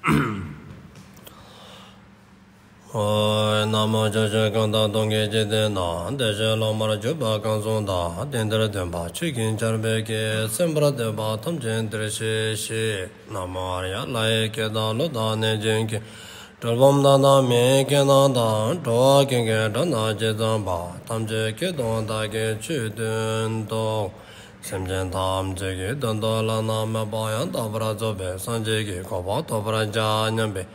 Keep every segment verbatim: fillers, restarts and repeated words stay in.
ཨོ། ན་མོ། ཕྱོགས་བཅུ་གང་དག་སྟོང་གི་འཇིག་རྟེན་ན། བདེ་གཤེགས་སློབ་མར་གྱུར་པ་གང་གསུངས་དག། དེང་འདིར་སྟོན་པ་ཆོས་ཀྱི་ཆར་འབེབས་ཀྱིས། གསན་པར་འདོད་པ་ཐམས་ཅད་འདིར་གཤེགས་ཤིག། ན་མོ་ཨཱརྱ། ལྷ་ཡི་སྐད་དང་ཀླུ་དང་གནོད་སྦྱིན་སྐད། གྲུལ་བུམ་དག་དང་མི་ཡི་སྐད་རྣམས་དང་། འགྲོ་བ་ཀུན་གྱི་སྒྲ་རྣམས་ཇི་ཙམ་པ། ཐམས་ཅད་སྐད་དུ་བདག་གིས་ཆོས་བསྟན་ཏོ། སེམས་ཅན་ཐམས་ཅད་ཀྱི་དོན་དུ་བླ་ན་མེད་པ་ཡང་དག་པར་རྫོགས་པའི་སངས་རྒྱས་ཀྱི་གོ་འཕང་ཐོབ་པར་བྱ་སྙམ་པའི་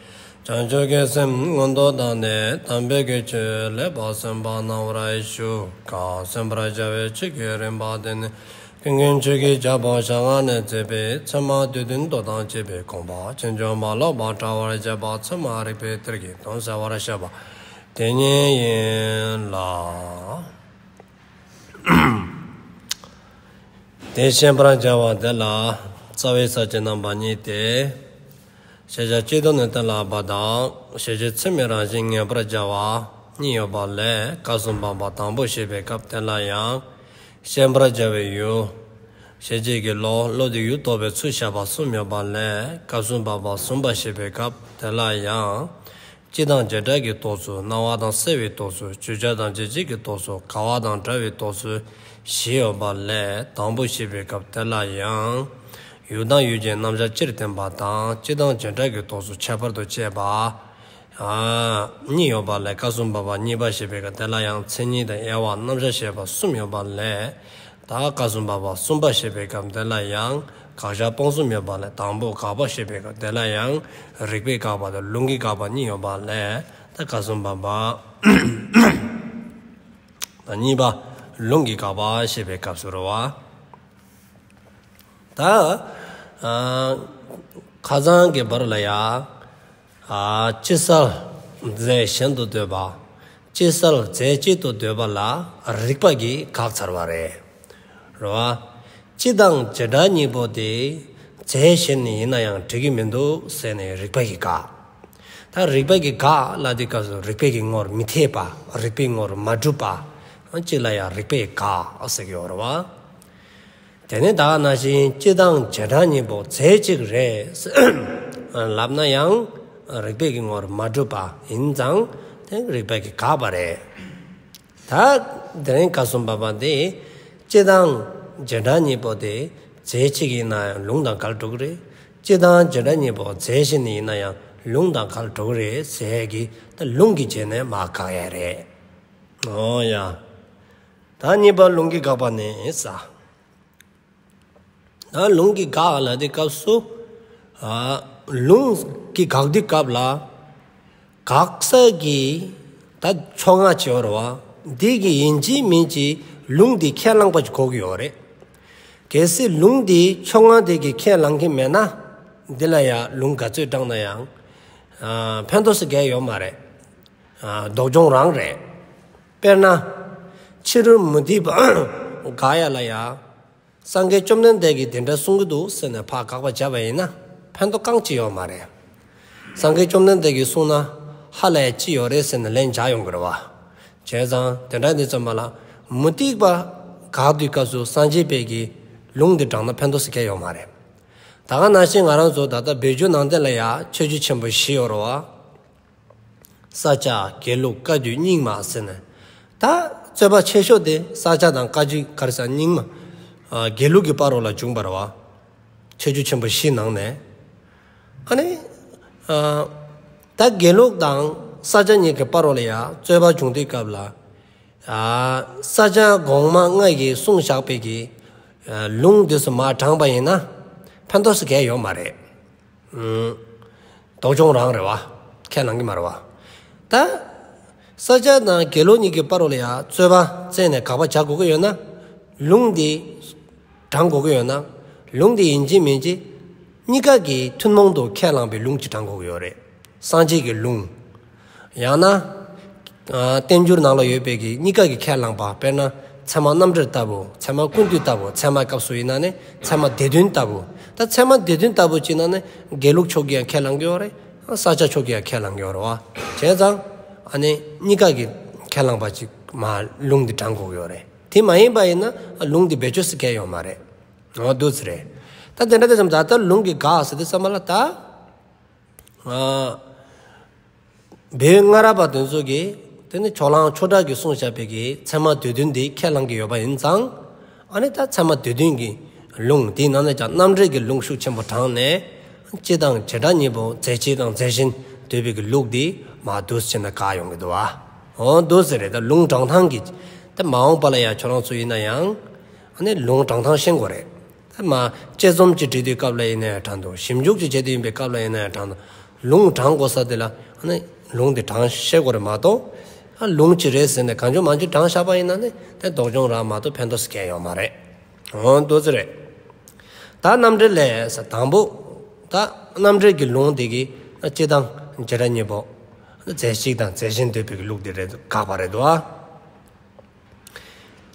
བྱང་ཆུབ་ཀྱི་སེམས་མངོན་དུ་བཏང་ནས་དམ་པའི་གི་ཆོས་ལེགས་པར་གསན་པ་གནང་བར་ཞུ། གང་གསན་པར་བྱ་བའི་ཆོས་ཀྱི་རིམ་པ་དེ་ནི། ཀུན་མཁྱེན་ཆོས་ཀྱི་རྒྱལ་པོ་ཞལ་སྔ་ནས་མཛད་པའི་ཚད་མ་སྡེ་བདུན་མདོ་དང་བཅས་པའི་དགོངས་པ་ཕྱིན་ཅི་མ་ལོག་པར་བཀྲལ་བར་བྱེད་པ་ཚད་མ་རིགས་པའི་གཏེར་གྱི་དོན་གསལ་བར་བཤད་པ་དེ་ཉིད་ཡིན་ལ། དེ་བཤད་པར་བྱ་བ་དེ་ལ་རྩ་བའི་ས་བཅད་རྣམ་པ་གཉིས་ཏེ། ཤེས་བྱ་སྤྱི་ལྡོག་ནས་གཏན་ལ་དབབ་པ་དང་། ཤེས་བྱེད་ཚད་མའི་རང་བཞིན་ངེས་པར་བྱ་བ་གཉིས་ཡོད་པ་ལས། སྐབས་སུ་བབ་པ་དང་པོ་བཤད་པའི་སྐབས་དེ་ལ་ཡང་། བཤད་པར་བྱ་བའི་ཡུལ། ཤེས་བྱེད་ཀྱི་བློ། བློ་དེའི་ཡུལ་རྟོགས་པའི་ཚུལ་བཤད་པ་གསུམ་ཡོད་པ་ལས། སྐབས་སུ་བབ་པ་གསུམ་པ་བཤད་པའི་སྐབས་དེ་ལ་ཡང་། སྤྱི་དང་བྱེ་བྲག་གི་རྟོགས་ཚུལ། སྣང་བ་དང་སེལ་བའི་རྟོགས་ཚུལ། བརྗོད་བྱ་དང་རྗོད་བྱེད་ཀྱི་རྟོགས་ཚུལ། དགའ་བ་དང་བྲལ་བའི་རྟོགས་ཚུལ་བཞི་ཡོད་པ་ལས། དང་པོ་བཤད་པའི་སྐབས་དེ་ལ་ཡང་། ཡུལ་དང་ཡུལ་ཅན་རྣམ་གཞག་སྤྱིར་བསྟན་པ་དང་། སྤྱི་དང་བྱེ་བྲག་གི་རྟོགས་ཚུལ་ཁྱད་པར་དུ་བཅད་པ་གཉིས་ཡོད་པ་ལས། སྐབས་སུ་བབ་པ་གཉིས་པ་བཤད་པའི་སྐབས་དེ་ལ་ཡང་མཚན་ཉིད་དང་དབྱེ་བ་རྣམ་གཞག་བཤད་པ་གསུམ་ཡོད་པ་ལས། ད་སྐབས་སུ་བབ་པ་གསུམ་པ་བཤད་པའི་སྐབས་དེ་ལ་ཡང་དགག་བཞག་སྤོང་གསུམ་ཡོད་པ་ལས། དང་པོ་དགག་པ་བཤད་པའི་སྐབས་དེ་ལ་ཡང་རིགས་པས་དགག་པ་དང་ལུང་གིས་དགག་པ་གཉིས་ཡོད་པ་ལས། ད་སྐབས་སུ་བབ་པ་ད་གཉིས་པ་ལུང་གིས་དགག་པ་བཤད་པའི་སྐབས་སུ་རེད་བ། ད་ཨ་ཁ་སང་གི་བར་ལ་ཡ། ཨ་སྤྱི་གསལ་རྫས་གཞན་དུ་འདོད་པ། སྤྱི་གསལ་རྫས་གཅིག་ཏུ་འདོད་པ་ལ་རིགས་པ་གིས་དགག་ཚར་བ་རེད། རེད་བ། སྤྱི་དང་བྱེ་བྲག་གཉིས་པོ་དེ་རྫས་གཞན་ཡིན་ན་ཡང་འགྲིག་གི་མི་འདུག་ཟེར་ནས་རིགས་པ་གིས་དགག་ད་རིགས་པ་གིས་དགག་ལ་དེ་སྐབས་སུ་རིགས་པ་གི་ངོར་མི་འཐད་པ། རིགས་པའི་ངོར་མ་གྲུབ་པ། གཅིག་ལ་ཡང་རིགས་པས་དགག་ཟེར་གྱི་ཡོད་རེད་བ། དེ་ནི་ད་ག་ནང་བཞིན་སྤྱི་དང་བྱེ་བྲག་གཉིས་པོ་རྫས་གཅིག་རེད་ལབ་ན་ཡང་རིགས་པའི་གི་ངོར་མ་གྲུབ་པ་ཡིན་ཙང་དེ་རིགས་པ་གིས་དགག་པ་རེད། ད་དེ་རིང་སྐབས་སུ་བབ་པ་འདི་སྤྱི་དང་བྱེ་བྲག་གཉིས་པོ་དེ་རྫས་གཅིག་ཡིན་ན་ཡང་ལུང་དང་འགལ་འགྲོ་གི་རེད། སྤྱི་དང་བྱེ་བྲག་གཉིས་པོ་རྫས་གཞན་ཡིན་ན་ཡང་ལུང་དང་འགལ་འགྲོ་གི་རེད་ཟེར་གི་ད་ལུང་གི་རྗེས་ནས་མར་དགག་ཡ་རེད། ཨོ་ཡ། ད་གཉིས་པ་ལུང་གིས་དགག་པ་ནི་ས། ད་ལུང་གིས་དགག་ལ་དེ་སྐབས་སུ། ཨ་ལུང་གིས་དགག་དུས་སྐབས་ལ། དགག་ས་གི་ད་ཕྱོགས་སྔ་ཅིག་ཡོད་རེད་བ། འདི་གི་ཡིན་གཅིག་མིན་གཅིག་ལུང་འདི་ཁས་བླངས་པ་ཅིག་དགོས་ཀྱི་ཡོད་རེད། གལ་སྲིད་ལུང་འདི་ཕྱོགས་སྔ་དེ་གིས་ཁས་བླངས་ཀྱི་མེད་ན། འདི་ལ་ཡང་ལུང་ག་ཚོད་དྲངས་ན་ཡང་། ཨ་ཕན་ཐོགས་སུ་གལ་ཡོད་མ་རེད། ཨ་ལྡོག་སྦྱོང་རང་རེད། དཔེར་ན། ཕྱི་རོལ་མུ་སྟེགས་པ་དགག་ཡ་ལ་ཡ། སངས་རྒྱས་བཅོམ་ལྡན་འདས་ཀྱིས་དེ་འདྲ་གསུང་གི་འདུག་ཟེར་ནས་ཕར་དགག་པ་བྱས་པ་ཡིན་ན་ཕན་ཐོགས་རྐང་གཅིག་ཡོད་མ་རེད། སངས་རྒྱས་བཅོམ་ལྡན་འདས་ཀྱིས་གསུངས་ན་ཧ་ལས་ཡ་ཅི་ཡོད་རེད་ཟེར་ནས་ལན་རྒྱག་ཡོང་གི་རེད་བ། བྱས་ཙང་དེ་འདྲ་འདི་ཙམ་པ་ལ་མུ་སྟེགས་པ་དགག་དུས་སྐབས་སུ་སངས་རྒྱས་པའི་གི་ལུང་འདི་དྲངས་ན་ཕན་ཐོགས་སུ་གལ་ཡོད་མ་རེད། ད་ག་ནང་བཞིན་ང་རང་ཚོ་ད་ལྟ་བོད་བརྒྱུད་ནང་བསྟན་ལ་ཡ་ཆོས་བརྒྱུད་ཆེན་པོ་བཞི་ཡོད་རེད་བ། ས་སྐྱ་དགེ་ལུགས་བཀའ་བརྒྱུད་རྙིང་མ་ཟེར་ནས། ད་རྩོད་པ་ཆེ་ཤོས་དེ་ས་སྐྱ་དང་བཀའ་བརྒྱུད་ག་རེ་ཟེར་རྙིང་མ། ཨ་དགེ་ལུགས་ཀྱི་བར་རོ་ལ་བྱུང་བ་རེད་བ། ཆོས་བརྒྱུད་ཆེན་པོ་བཞི་ནང་ནས། ཨ་ནི། ཨ་ད་དགེ་ལུགས་དང་ས་སྐྱ་གཉིས་ཀྱི་བར་རོ་ལ་ཡ་རྩོད་པ་བྱུང་དུས་སྐབས་ལ། ཨ་ས་སྐྱ་གོང་མ་ལྔ་ཡིས་གསུངས་བཞག་པའི་གི་ཨ་ལུང་དེ་ཚོ་མར་དྲངས་པ་ཡིན་ན་ཕན་ཐོགས་སུ་གལ་ཡོད་མ་རེད། ལྡོག་སྦྱོང་རང་རེད་བ། ཁས་བླངས་ཀྱི་མ་རེད་བ། ད་ས་སྐྱ་དང་དགེ་ལུགས་གཉིས་ཀྱི་བར་རོ་ལ་ཡ་རྩོད་པ་རྩད་ནས་དགག་པ་རྒྱག་དགོས་ཀྱི་ཡོད་ན། ལུང་འདི་དྲངས་དགོས་ཀྱི་ཡོད་ན། ལུང་འདི་ཡིན་གཅིག་མིན་གཅིག་གཉིས་ཀ་གིས་ཐུན་མོང་དུ་ཁས་བླངས་པའི་ལུང་ཅིག་དྲངས་དགོས་ཀྱི་ཡོད་རེད། སངས་རྒྱས་ཀྱི་ལུང་། ཡང་ན། ཨ་བསྟན་འགྱུར་ནང་ལ་ཡོད་པའི་གི་གཉིས་ཀ་གིས་ཁས་བླངས་པ། དཔེར་ན་ཚད་མ་རྣམ་འགྲེལ་ལྟ་བུ། ཚད་མ་ཀུན་བཏུས་ལྟ་བུ། ཚད་མའི་སྐབས་སུ་ཡིན་ན་ནི་ཚད་མ་སྡེ་བདུན་ལྟ་བུ། ད་ཚད་མ་སྡེ་བདུན་ལྟ་བུ་ཅིག་ན་ནི་དགེ་ལུགས་ཕྱོགས་ཀྱིས་ཡང་ཁས་བླངས་ཀྱི་ཡོད་རེད། ས་སྐྱ་ཕྱོགས་ཀྱིས་ཡང་ཁས་བླངས་ཀྱི་ཡོད་རེད་བ། བྱས་ཙང་ཨ་ནི་གཉིས་ཀ་གིས་ཁས་བླངས་པ་ཅིག་མར་ལུང་འདི་དྲངས་དགོས་ཀྱི་ཡོད་རེད། དེ་མ་ཡིན་པ་ཡིན་ན་ལུང་འདི་བེད་སྤྱོད་སུ་གལ་ཡོད་མ་རེད། འོ་འདུག་ཟེར་རེད། ད་དེ་འདྲ་དེ་ཙམ་ད་ལྟ་ལུང་གིས་དགག་ཟེར་དུས་ཙམ་པ་ལ་ད། ཨ་བོད་སྔ་རབས་པ་དེ་ཚོ་གིས་དེ་ནི་ཕྱོགས་གླང་ཆོས་གྲགས་ཀྱིས་གསུངས་བཞག་པའི་གི་ཚད་མ་སྡེ་བདུན་འདི་ཁས་བླང་གི་ཡོད་པ་ཡིན་ཙང་། ཨ་ནི་ད་ཚད་མ་སྡེ་བདུན་གྱི་ལུང་དེའི་ནང་ནས་ཀྱང་རྣམ་འགྲེལ་གྱི་ལུང་ཤུགས་ཆེན་པོ་དྲངས་ནས། སྤྱི་དང་བྱེ་བྲག་གཉིས་པོ་རྫས་སྤྱི་དང་རྫས་གཞན་འདོད་པའི་གི་ལུགས་འདི་མར་འདུག་སེ་བྱས་ནས་བཀག་ཡོང་གི་འདུག་བ། འོ་འདུག་སེ་རེད། ད་ལུང་དྲངས་སྟངས་ཀྱི་ད་མ་འོངས་པ་ལ་ཡང་ཁྱོད་རང་ཚོ་ཡིན་ན་ཡང་ཨ་ནི་ལུང་དྲངས་སྟངས་ཤེས་དགོས་རེད། ད་མར་དཔྱད་རྩོམ་ཅིག་འབྲི་དུས་སྐབས་ལ་ཡིན་ན་ཡང་དྲང་འདུག་ཞིབ་འཇུག་ཅིག་བྱེད་དུས་ཡིན་པའི་སྐབས་ལ་ཡིན་ན་ཡང་དྲང་འདུག་ལུང་དྲངས་དགོས་ས་དེ་ལ་ཨ་ནི་ལུང་དེ་དྲངས་ཤེས་དགོས་རེད་མ་གཏོགས། ཨ་ལུང་ཅིག་རེད་ཟེར་ནས་གང་བྱུང་མང་བྱུང་དྲངས་བཞག་པ་ཡིན་ན་ནི་དེ་ལྡོག་སྦྱོང་རང་མ་གཏོགས་ཕན་ཐོགས་སུ་གང་ཡང་ཡོད་མ་རེད། འོ་འདུག་སེ་རེད། ད་རྣམ་འགྲེལ་ལས་དང་པོ། ད་རྣམ་འགྲེལ་གྱི་ལུང་དེ་གི་སྤྱི་དང་བྱེ་བྲག་གཉིས་པོ། རྫས་གཅིག་དང་རྫས་གཞན་འདོད་པའི་གི་ལུགས་དེ་རེད། བཀག་པ་རེད་དོ།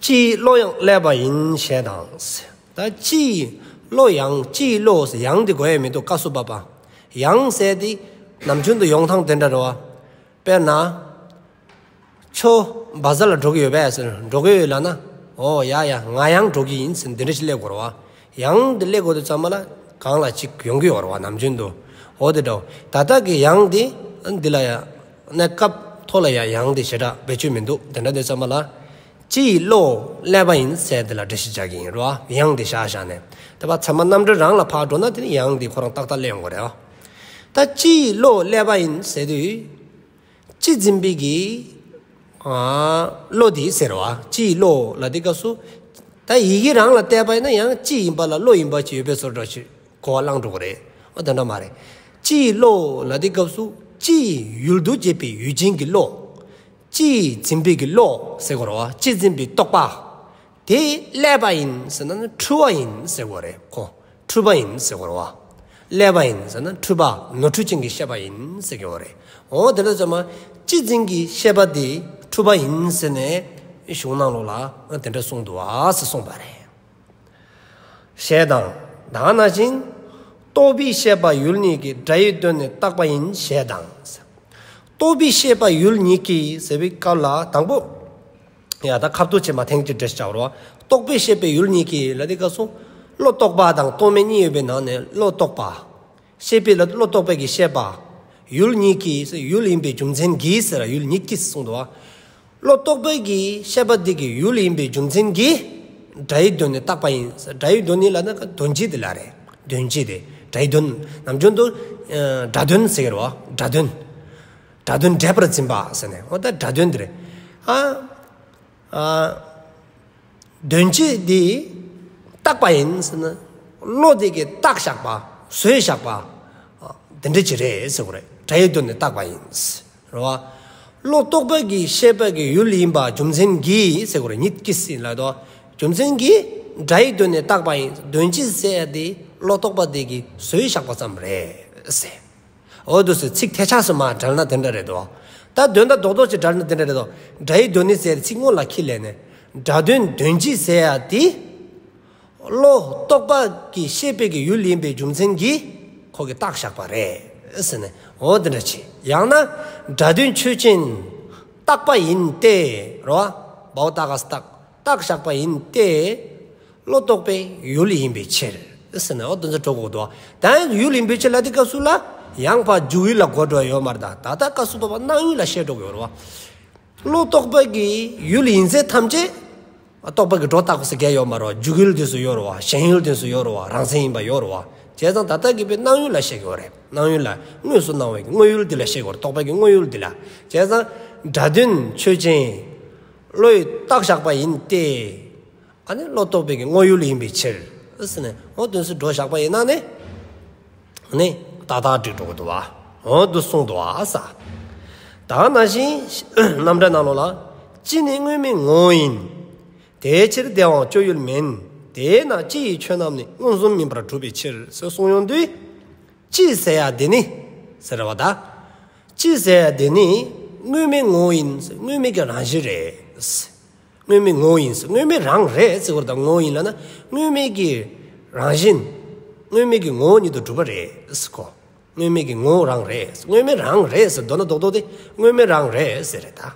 སྤྱིའི་བློ་ཡང་བསླད་པ་ཡིན་ཞེས་དང་། ད་སྤྱིའི་བློ་ཡང་། སྤྱིའི་བློ་ཡང་དེ་གོ་ཡ་མི་འདུག་སྐབས་སུ་བབ་པ། ཡང་ཟེར་དེ་ནམ་རྒྱུན་དུ་ཡོང་སྟངས་དེ་འདྲ་རེད་བ། དཔེར་ན། ཁྱོད་བ་ཛར་ལ་འགྲོ་གི་ཡོད་པས་ཟེར། འགྲོ་གི་ཡོད་ལབ་ན། ཨོ་ཡ་ཡ་ང་ཡང་འགྲོ་གི་ཡིན་ཟེར་འདི་འདྲ་ཞིག་སླེབས་དགོས་རེད་བ། ཡང་འདི་སླེབས་དགོས་དུས་ཙམ་པ་ལ་གང་ལ་ཅིག་ཡོང་གི་ཡོད་རེད་བ་ནམ་རྒྱུན་དུ། འོ་དེ་འདྲ། ད་ལྟ་གི་ཡང་འདི་འདི་ལ་ཡ་གནས་སྐབས་ཐོག་ལ་ཡ་ཡང་འདི་ཞེ་དྲག་བེད་སྤྱོད་མི་འདུག་དེ་འདྲ་དུས་ཙམ་པ་ལ། སྤྱིའི་བློ་བསླད་པ་ཡིན་ཟེར་དེ་ལ་འགྲེལ་བཤད་རྒྱག་གི་ཡིན་རེད་བ། ཡང་འདི་བཞག་བཞག་ནས། དེ་བ་ཚད་མ་རྣམ་འགྲེལ་རང་ལ་ཕར་འགྲོ་ན་དེ་ནི་ཡང་འདི་ཁོ་རང་ཏག་ཏག་སླེབས་ཡོང་གི་རེད་བ། ད་སྤྱིའི་བློ་བསླད་པ་ཡིན་ཟེར་དུས། སྤྱི་འཛིན་པའི་གི་ཨ་བློ་དེ་ཟེར་བ། སྤྱིའི་བློ་ལ་དེ་སྐབས་སུ་ད་ཡི་གེ་རང་ལ་བལྟས་པ་ཡིན་ན་ཡང་སྤྱི་ཡིན་པ་ལ་བློ་ཡིན་པ་ཅིག་ཡོད་པའི་བཟོ་འདྲ་ཞིག་གོ་བ་བླངས་འགྲོ་གི་རེད། འོ་དེ་འདྲ་མ་རེད། སྤྱིའི་བློ་ལ་དེ་སྐབས་སུ་སྤྱིའི་ཡུལ་དུ་བྱེད་པའི་ཡུལ་ཅན་གྱི་བློ། སྤྱི་འཛིན་པའི་གི་བློ་ཟེར་དགོས་རེད་བ། སྤྱི་འཛིན་པའི་རྟོག་པ། དེ་བསླད་པ་ཡིན་ཟེར་ན་ནི་འཁྲུལ་བ་ཡིན་ཟེར་དགོས་རེད་ཁོ། འཁྲུལ་པ་ཡིན་ཟེར་དགོས་རེད་བ། བསླད་པ་ཡིན་ཟེར་ན་འཁྲུལ་པ། ནོར་འཁྲུལ་ཅན་གྱི་ཤེས་པ་ཡིན་ཟེར་དགོས་རེད། འོ་དེ་འདྲ་ཙམ་མ་སྤྱི་འཛིན་གྱི་ཤེས་པ་དེ་འཁྲུལ་པ་ཡིན་ཟེར་ནས་གཞུང་ནང་ལོགས་ལ་དེ་འདྲ་གསུངས་འདུག་བ་ཟེར་གསུངས་པ་རེད། ཞེས་དང་། ད་ནང་བཞིན་རྟོག་པའི་ཤེས་པ་ཡུལ་ཉིད་ཀྱིས་སྒྲའི་དོན་ནི་བརྟགས་པ་ཡིན་ཞེས་དང་། རྟོག་པའི་ཤེས་པ་ཡུལ་ཉིད་ཀྱིས་ཟེར་བའི་སྐབས་ལ་དང་པོ། ཡ་ད་ཁ་བསྡུ་བྱེད་མ་ཐེངས་གཅིག་འགྲེལ་བྱ་བ་རོ། རྟོག་པའི་ཤེས་པའི་ཡུལ་ཉིད་ཀྱིས་ལ་དེ་སྐབས་སུ། བློ་རྟོག་པ་དང་རྟོག་མེད་གཉིས་ཡོད་པའི་ནང་ནས་བློ་རྟོག་པ། ཤེས་པའི་ལ་བློ་རྟོག་པའི་གི་ཤེས་པ། ཡུལ་ཉིད་ཀྱིས་ཡུལ་ཡིན་པའི་རྒྱུ་མཚན་གྱིས་ཟེར་ཡུལ་ཉིད་ཀྱིས་གསུངས་འདུག་བ། བློ་རྟོག་པའི་གི་ཤེས་པ་འདི་གི་ཡུལ་ཡིན་པའི་རྒྱུ་མཚན་གྱིས། སྒྲའི་དོན་ནི་བརྟགས་པ་ཡིན། སྒྲའི་དོན་ནི་ལབ་ན་དོན་སྤྱི་དེ་ལ་རེད། དོན་སྤྱི་དེ། སྒྲའི་དོན། ནམ་རྒྱུན་དུ། ཨ་སྒྲ་དོན་ཟེར་གི་རེད་བ། སྒྲ་དོན། སྒྲ་དོན་འགྲེལ་པར་འཛིན་པ་ཟེར་ནས། འོ་ད་སྒྲ་དོན་དེ་རེད། ཨ། ཨ། དོན་སྤྱི་འདི་བརྟགས་པ་ཡིན་ཟེར་ན། བློ་དེ་གིས་བརྟགས་བཞག་པ། བཟོས་བཞག་པ། ཨ་དེ་འདྲ་ཅིག་རེད་ཟེར་དགོས་རེད། སྒྲའི་དོན་ནི་བརྟགས་པ་ཡིན། རེད་བ། བློ་རྟོག་པའི་གི་ཤེས་པའི་གི་ཡུལ་ཡིན་པ་རྒྱུ་མཚན་གྱིས་ཟེར་དགོས་རེད། ཉིད་ཀྱིས་ཟེར་ལབ་དོ། རྒྱུ་མཚན་གྱིས་སྒྲའི་དོན་ནི་བརྟགས་པ་ཡིན། དོན་སྤྱི་ཟེར་ཡ་དེ་བློ་རྟོག་པ་དེ་གིས་བཟོས་བཞག་པ་ཙམ་རེད་ཟེར། འོ་འདུག་སེ་ཚིག་ཐལ་ཆགས་སུ་མ་བྲལ་ན་དེ་འདྲ་རེད་དོ། ད་དོན་དག་རྡོག་རྡོག་ཅིག་བྲལ་ན་དེ་འདྲ་རེད་དོ། སྒྲའི་དོན་ནི་ཟེར་ཚིག་སྔོན་ལ་ཁྱེར་ལབ་ནས། སྒྲ་དོན་དོན་སྤྱི་ཟེར་ཡ་དེ། བློ་རྟོག་པ་གི་ཤེས་པའི་གི་ཡུལ་ཡིན་པའི་རྒྱུ་མཚན་གྱིས་ཁོ་གིས་བརྟགས་བཞག་པ་རེད་ཟེར་ནས། འོ་དེ་འདྲ་ཅིག་ཡང་ན་སྒྲ་དོན་ཆོས་ཅན། བརྟགས་པ་ཡིན་ཏེ། རོ། བའོ་ཏ་ག་ས་བརྟགས། བརྟགས་བཞག་པ་ཡིན་ཏེ། བློ་རྟོག་པའི་ཡུལ་ཡིན་པའི་ཕྱིར་ཟེར་ནས། འོ་དེ་ཚོ་འགྲོ་དགོས་འདུག་ད་ཡུལ་ཡིན་པའི་ཕྱིར་ལ་དེ་སྐབས་སུ་ལ་ཡང་ཕར་འཇུག་ཡུལ་ལ་གོ་འགྲོ་ཡོད་མ་རེད། ད་ད་ལྟ་སྐབས་སུ་བབ་པ་སྣང་ཡུལ་ལ་བཤད་འགྲོ་གི་ཡོད་རེད་བ། བློ་རྟོག་པ་གི་ཡུལ་ཡིན་ཚད་ཐམས་ཅད་རྟོག་པ་གི་སྒྲོ་བཏགས་ས་གང་ཡང་ཡོད་མ་རེད་བ། འཇུག་ཡུལ་དེ་ཚོ་ཡོད་རེད་བ། ཞེན་ཡུལ་དེ་ཚོ་ཡོད་རེད་བ། རང་མཚན་ཡིན་པ་ཡོད་རེད་བ། བྱས་ཙང་ད་ལྟ་གི་དཔེ་སྣང་ཡུལ་ལ་བཤད་ཀྱི་ཡོད་རེད། སྣང་ཡུལ་ལ་དངོས་སུ་སྣང་བའི་དངོས་ཡུལ་འདི་ལ་བཤད་ཀྱི་ཡོད་རེད། རྟོག་པ་གི་དངོས་ཡུལ་འདི་ལ། བྱས་ཙང་སྒྲ་དོན་ཆོས་ཅན། བློས་བཏགས་བཞག་པ་ཡིན་ཏེ། ཨ་ནི་བློ་རྟོག་པའི་གི་དངོས་ཡུལ་ཡིན་པའི་ཕྱིར་ཟེར་ནས། འོ་དོན་སུ་འགྲོ་བཞག་པ་ཡིན་ན་ནི། ཨ་ནི་ཏག་ཏག་འགྲིག་འགྲོ་གི་འདུག་བ། འོ་འདུག་གསུངས་འདུག་བ་ས། ད་ནང་བཞིན་རྣམ་འགྲེལ་ནང་ལོགས་ལ། སྤྱི་ནི་དངོས་མེད་ངོ་བོ་ཡིན། དེའི་ཕྱིར་དེའང་གཅོད་ཡུལ་མིན། དེས་ན་སྤྱི་ཡི་ཆོས་རྣམས་ནི་མངོན་སུམ་ཡིན་པར་གྲུབ་པའི་ཕྱིར་ཟེར་གསུངས་ཡོང་དུས། སྤྱི་ཟེར་ཡ་དེ་ནི་ཟེར་བ་ད། སྤྱི་ཟེར་ཡ་དེ་ནི་དངོས་མེད་ངོ་བོ་ཡིན། དངོས་མེད་ཀྱི་རང་བཞིན་རེད། དངོས་མེད་ངོ་བོ་ཡིན་ཟེར། དངོས་མེད་རང་རེད་ཟེར་བ་དང་། ངོ་བོ་ཡིན་ལབ་ན་དངོས་མེད་ཀྱི་རང་བཞིན། དངོས་མེད་ཀྱི་ངོ་བོ་ཉིད་དུ་གྲུབ་པ་རེད་ཟེར་གོ། དངོས་མེད་ཀྱི་ངོ་བོ་རང་རེད། དངོས་མེད་རང་རེད་ཟེར། མདོར་ན་རྡོག་རྡོག་དེ་དངོས་མེད་རང་རེད་ཟེར་རེད་ད།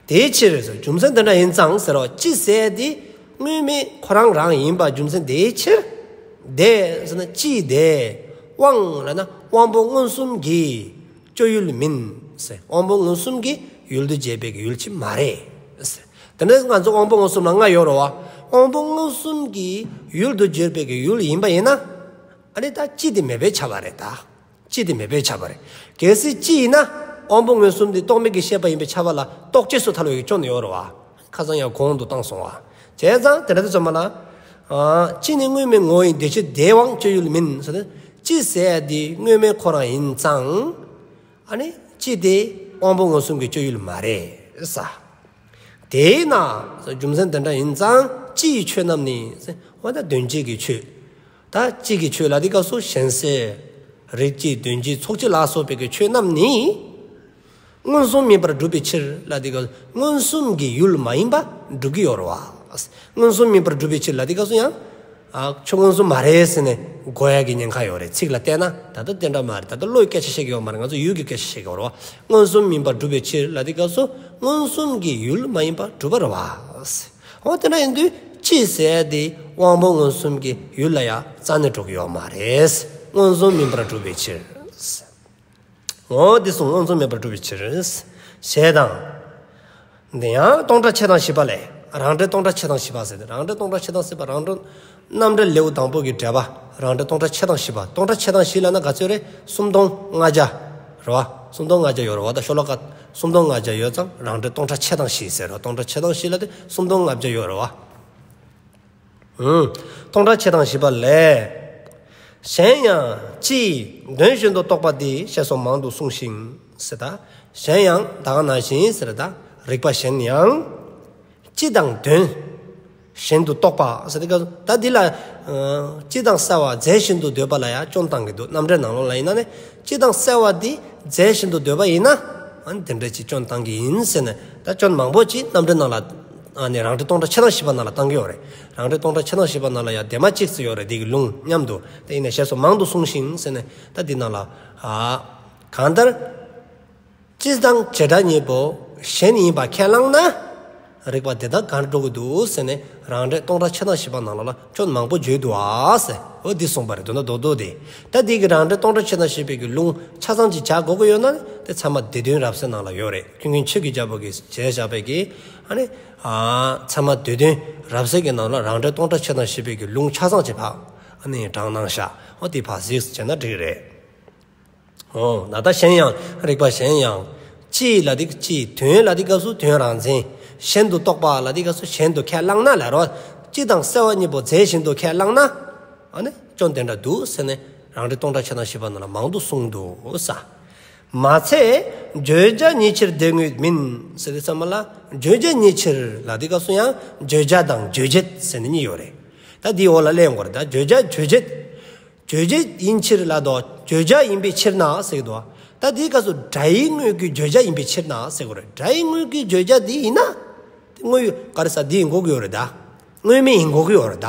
དེའི་ཕྱིར་ཟེར། རྒྱུ་མཚན་དེ་འདྲ་ཡིན་ཙང་ཟེར་རོ། སྤྱི་ཟེར་དེ་དངོས་མེད་ཁོ་རང་རང་ཡིན་པ་རྒྱུ་མཚན་དེའི་ཕྱིར། དེ་ཟེར་ན་སྤྱི་དེ། དབང་ལབ་ན་ དབང་པོ་མངོན་སུམ་གྱི་སྤྱོད་ཡུལ་མིན་ཟེར། དབང་པོ་མངོན་སུམ་གྱི་ཡུལ་དུ་བྱེད་པའི་གི་ཡུལ་ཅིག་མ་རེད་ཟེར། དེ་ནས་ང་ཚོ་དབང་པོ་མངོན་སུམ་ལ་ལྔ་ཡོད་རེད་བ། དབང་པོ་མངོན་སུམ་གྱི་ཡུལ་དུ་གྱུར་པའི་གི་ཡུལ་ཡིན་པ་ཡིན་ན། ཨ་ནི་ད་སྤྱི་དེ་མེད་པས་ཁྱབ་པ་རེད་ད། སྤྱི་དེ་མེད་པས་ཁྱབ་པ་རེད། གལ་སྲིད་སྤྱི་ཡིན་ན། དབང་པོ་མངོན་སུམ་དེ་རྟོག་མེད་ཀྱི་ཤེས་པ་ཡིན་པས་ཁྱབ་པ་ལ་རྟོག་བཅས་སུ་ཐལ་བའི་གི་སྐྱོན་ཡོད་རེད་བ། ཁ་སང་ཡང་གོང་དུ་བཏང་སོང་བ། བྱས་ཙང་དེ་འདྲ་དུ་ཚང་མ་ལ། ཨ། སྤྱི་ནི་དངོས་མེད་ངོ་བོ་ཡིན། དེ་ཕྱིར་དེའི་དབང་སྤྱོད་ཡུལ་མིན་ཟེར་ཏེ། སྤྱི་ཟེར་ཡ་དེ་དངོས་མེད་ཁོ་རང་ཡིན་ཙང་། ཨ་ནི་སྤྱི་དེ་དབང་པོ་མངོན་སུམ་གྱི་སྤྱོད་ཡུལ་མ་རེད་ས། དེས་ན། རྒྱུ་མཚན་དེ་འདྲ་ཡིན་ཙང་སྤྱིའི་ཆོས་རྣམས་ནི། འོ་ད་དོན་སྤྱི་གི་ཆོས། ད་སྤྱི་གི་ཆོས་ལ་དེ་སྐབས་སུ་གཞན་སེལ། རིགས་སྤྱི་དོན་སྤྱི་ཚོགས་སྤྱི་ལ་སོགས་པའི་གི་ཆོས་རྣམས་ནི། མངོན་སུམ་མིན་པར་སྒྲུབ་པའི་ཕྱིར་ལ་དེ་སྐབས་སུ་མངོན་སུམ་གྱི་ཡུལ་མ་ཡིན་པ་སྒྲུབ་ཀྱི་ཡོད་རེད་བ། མངོན་སུམ་མིན་པར་སྒྲུབ་པའི་ཕྱིར་ལ་དེ་སྐབས་སུ་ཡང་། ཨ། ཆོས་མངོན་སུམ་མ་རེད་ཟེར་ནས་གོ་ཡ་གི་ཉེན་ཁ་ཡོད་རེད། ཚིག་ལ་བལྟས་ན་ད་ལྟ་དེ་འདྲ་མ་རེད། ད་ལྟ་བློའི་སྐད་ཆ་བཤད་ཀྱི་ཡོད་མ་རེད། ང་ཚོ་ཡུལ་གྱི་སྐད་ཆ་བཤད་ཀྱི་ཡོད་རེད་བ། མངོན་སུམ་མིན་པར་སྒྲུབ་པའི་ཕྱིར་ལ་དེ་སྐབས་སུ་མངོན་སུམ་གྱི་ཡུལ་མ་ཡིན་པར་སྒྲུབ་པ་རེད་བ། འོ་དེ་འདྲ་ཡིན་དུས་སྤྱི་ཟེར་དེ་དབང་པོ་མངོན་སུམ་གྱི་ཡུལ་ལ་ཡང་རྩ་ནས་འགྲོ་གི་ཡོད་མ་རེད། མངོན་སུམ་མིན་པར་སྒྲུབ་པའི་ཕྱིར། འོ་འདི་གསུངས། མངོན་སུམ་མིན་པར་སྒྲུབ་པའི་ཕྱིར། ཞེས་དང་། འདི་ཡང་སྟོང་ཕྲག་ཕྱེད་དང་བཞི་པ་ལས། རང་འགྲེལ་སྟོང་ཕྲག་ཕྱེད་དང་བཞི་པ་ཟེར་ཏེ། རང་འགྲེལ་སྟོང་ཕྲག་ཕྱེད་དང་བཞི་པ། རང་འགྲེལ་རྣམ་འགྲེལ་ལེའུ་དང་པོ་གི་འགྲེལ་པ། རང་འགྲེལ་སྟོང་ཕྲག་ཕྱེད་དང་བཞི་པ། སྟོང་ཕྲག་ཕྱེད་དང་བཞི་ལབ་ན་ག་ཚོད་རེད། སུམ་སྟོང་ལྔ་བརྒྱ་རེད་བ། སུམ་སྟོང་ལྔ་བརྒྱ་ཡོད་རེད་བ། ད་ཤོ་ལོ་ཀ་སུམ་སྟོང་ལྔ་བརྒྱ་ཡོད་ཙང་རང་འགྲེལ་སྟོང་ཕྲག་ཕྱེད་དང་བཞི་ཟེར་རོ། སྟོང་ཕྲག་ཕྱེད་དང་བཞི་ལབ་དུས་སུམ་སྟོང་ལྔ་བརྒྱ་ཡོད་རེད་བ། ཨུམ། སྟོང་ཕྲག་ཕྱེད་དང་བཞི་པ་ལས། གཞན་ཡང་སྤྱིའི་དོན་གཞན་དུ་རྟོགས་པ་འདི་ཞེས་སོགས་མང་དུ་གསུངས་ཤིང་ཟེར་ད། གཞན་ཡང་ད་ག་ནང་བཞིན་ཟེར་ད། རིགས་པ་གཞན་ཡང་། སྤྱི་དང་དོན་གཞན་དུ་རྟོགས་པ་ཟེར་ད། ད་འདི་ལ། ཨ། སྤྱི་དང་བསལ་བ་རྫས་གཞན་དུ་འདོད་པ་ལ་ཡང་སྐྱོན་བཏང་གི་འདུག། རྣམ་འགྲེལ་ནང་ལོགས་ལ་ཡིན་ན་ནི་སྤྱི་དང་བསལ་བ་འདི་རྫས་གཞན་དུ་འདོད་པ་ཡིན་ན། ཨ་ནི་དེ་འདྲ་ཅིག་སྐྱོན་བཏང་གི་ཡིན་ཟེར་ནས། ད་སྐྱོན་མང་པོ་ཅིག་རྣམ་འགྲེལ་ནང་ལ། ཨ་ནི་རང་འགྲེལ་སྟོང་ཕྲག་ཕྱེད་དང་བཞི་པ་ནང་ལ་བཏང་གི་ཡོད་རེད། རང་འགྲེལ་སྟོང་ཕྲག་ཕྱེད་དང་བཞི་པ་ནང་ལ་ཡང་དེ་མ་གཅིག་ཙམ་ཡོད་རེད། དེ་གི་ལུང་མཉམ་དུ། དེ་ཡིན་ནས་ཞེས་སོགས་མང་དུ་གསུངས་ཤིང་ཟེར་ནས། ད་འདི་ནང་ལ། ཨ། གང་ལྟར། སྤྱི་དང་བྱེ་བྲག་གཉིས་པོ་གཞན་ཡིན་པ་ཁས་བླངས་ན། རིགས་པ་དེ་དག་གང་འགྲོ་གི་འདུག་ཟེར་ནས། རང་འགྲེལ་སྟོང་ཕྲག་ཕྱེད་དང་བཞི་པ་ནང་ལོགས་ལ་སྐྱོན་མང་པོ་བརྗོད་འདུག་ཨ་ཟེར། འོ་འདི་གསུངས་པ་རེད། དོན་དག་རྡོག་རྡོག་དེ། ད་འདི་གི་རང་འགྲེལ་སྟོང་ཕྲག་ཕྱེད་དང་བཞི་པའི་གི་ལུང་ཆ་ཚང་ཅིག་བྱ་དགོས་ཀྱི་ཡོད་ན། དེ་ཚད་མ་སྡེ་བདུན་རབ་གསལ་ནང་ལ་ཡོད་རེད། ཀུན་མཁྱེན་ཆོས་ཀྱི་རྒྱལ་པོ་གིས་མཛད་བཞག་པའི་གི། ཨ་ནི། ཨ། ཚད་མ་སྡེ་བདུན་རབ་གསལ་གྱི་ནང་ལ་རང་འགྲེལ་སྟོང་ཕྲག་ཕྱེད་དང་བཞི་པའི་གི་ལུང་ཆ་ཚང་ཅིག་ཕར། ཨ་ནི་དྲངས་གནང་ཤག། འོ་དེ་ཕར་གཟིགས་བྱས་ན་འགྲིག་རེད། འོ་ན་ད་གཞན་ཡང་། རིགས་པ་གཞན་ཡང་། སྤྱི་ལ་དེ་སྤྱི་དོན་ལ་དེ་སྐབས་སུ་དོན་རང་མཚན་གཞན་དུ་རྟོགས་པ་ལ་དེ་སྐབས་སུ་གཞན་དུ་ཁས་བླངས་ན་ལབ་རོ། སྤྱི་དང་བསལ་བ་གཉིས་པོ་རྫས་གཞན་དུ་ཁས་བླངས་ན། ཨ་ནི་སྐྱོན་དེ་འདྲ་འདུག་ཟེར་ནས་རང་འགྲེལ་སྟོང་ཕྲག་ཕྱེད་དང་བཞི་པ་ནང་ལ་མང་དུ་གསུངས་འདུག་ས། མ་ཚད་བརྗོད་བྱ་ཉིད་ཕྱིར་དེ་དངོས་མིན་ཟེར་དུས་ཙམ་པ་ལ། བརྗོད་བྱ་ཉིད་ཕྱིར་ལ་དེ་སྐབས་སུ་ཡང་བརྗོད་བྱ་དང་རྗོད་བྱེད་ཟེར་ནས་གཉིས་ཡོད་རེད། ད་འདིའི་འོག་ལ་གླེང་དགོས་རེད། ད་བརྗོད་བྱ་རྗོད་བྱེད། རྗོད་བྱེད་ཡིན་ཕྱིར་ལ་དོ། བརྗོད་བྱ་ཡིན་པའི་ཕྱིར་ན་ཟེར་གྱི་འདུག། ད་དེའི་སྐབས་སུ་སྒྲ་ཡི་དངོས་ཀྱི་བརྗོད་བྱ་ཡིན་པའི་ཕྱིར་ན་ཟེར་དགོས་རེད། སྒྲ་ཡི་དངོས་ཀྱི་བརྗོད་བྱ་འདི་ཡིན་ན། དངོས་ཡོད་ག་རེ་ཟ་འདི་ཡིན་དགོས་ཀྱི་ཡོད་རེད་ད། དངོས་མེད་ཡིན་དགོས་ཀྱི་ཡོད་རེད་ད།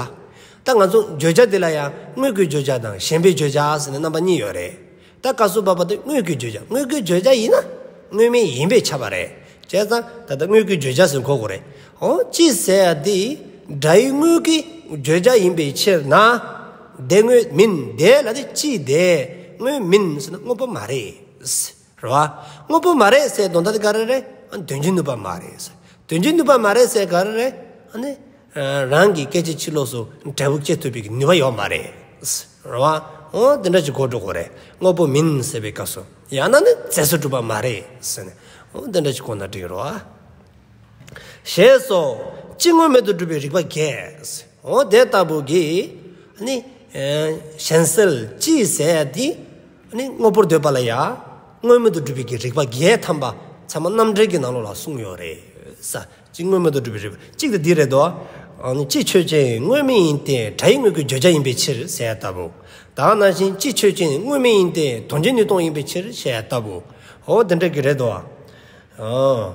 ད་ང་ཚོ་བརྗོད་བྱ་འདི་ལ་ཡང་དངོས་ཀྱི་བརྗོད་བྱ་དང་གཞན་པའི་བརྗོད་བྱ་ཟེར་ནས་རྣམ་པ་གཉིས་ཡོད་རེད། ད་སྐབས་སུ་བབ་པ་དེ་དངོས་ཀྱི་བརྗོད་བྱ། དངོས་ཀྱི་བརྗོད་བྱ་ཡིན་ན་དངོས་མེད་ཡིན་པས་ཁྱབ་པ་རེད། བྱས་ཙང་ད་ལྟ་དངོས་ཀྱི་བརྗོད་བྱ་ཟེར་གོ་དགོས་རེད། འོ་སྤྱི་ཟེར་ཡ་འདི་སྒྲ་ཡི་དངོས་ཀྱི་བརྗོད་བྱ་ཡིན་པའི་ཕྱིར་ན། དེ་དངོས་མིན། དེ་ལ་དེ་སྤྱི་དེ་དངོས་མིན་ཟེར་ན་དངོས་པོ་མ་རེད། རེད་བ། དངོས་པོ་མ་རེད་ཟེར་དོན་དག་དེ་ག་རེ་རེད། ཨ་དོན་གྱི་ནུས་པ་མ་རེད་ཟེར། དོན་གྱི་ནུས་པ་མ་རེད་ཟེར་ག་རེ་རེད། ཨ་ནི། རང་གི་སྐད་ཅིག་ཕྱི་ལོགས་སུ་འབྲས་བུ་སྐྱེ་ཐུབ་པའི་གི་ནུས་པ་ཡོད་མ་རེད། རེད་བ། འོ་དེ་འདྲ་ཅིག་གོ་འགྲོ་དགོས་རེད། དངོས་པོ་མིན་ཟེར་བའི་སྐབས་སུ། ཡང་ན་ནི་རྫས་སུ་གྲུབ་པ་མ་རེད་ཟེར་ནས། འོ་དེ་འདྲ་ཅིག་གོ་ན་འགྲིག་རེད་བ། ཞེས་སོགས་སྤྱི་དངོས་མེད་དུ་སྒྲུབ་པའི་རིགས་པ་བརྒྱད། འོ་དེ་ལྟ་བུ་གི་ནི་གཞན་སེལ་སྤྱི་ཟེར་ཡ་དེ་ནི་དངོས་པོར་འདོད་པ་ལ་ཡ་དངོས་མེད་དུ་སྒྲུབ་པའི་གི་རིགས་པ་བརྒྱད་ཐམ་པ་ཚད་མ་རྣམ་འགྲེལ་གྱི་ནང་ལོགས་ལ་གསུངས་ཡོད་རེད་ས། སྤྱི་དངོས་མེད་དུ་སྒྲུབ་པའི་རིགས་པ་གཅིག་དེ་འདི་རེད་དོ། ཨ་ནི་སྤྱི་ཆོས་ཅན་དངོས་མེད་ཡིན་ཏེ་སྒྲ་ཡི་དངོས་ཀྱི་བརྗོད་བྱ་ཡིན་པའི་ཕྱིར་ཟེར་ཡ་ལྟ་བུ། ད་ག་ནང་བཞིན་སྤྱི་ཆོས་ཅན་དངོས་མེད་ཡིན་ཏེ་དོན་བྱེད་ནུས་སྟོང་ཡིན་པའི་ཕྱིར་ཟེར་ཡ་ལྟ་བུ། འོ་དེ་འདྲ་གི་རེད་དོ། ཨོ།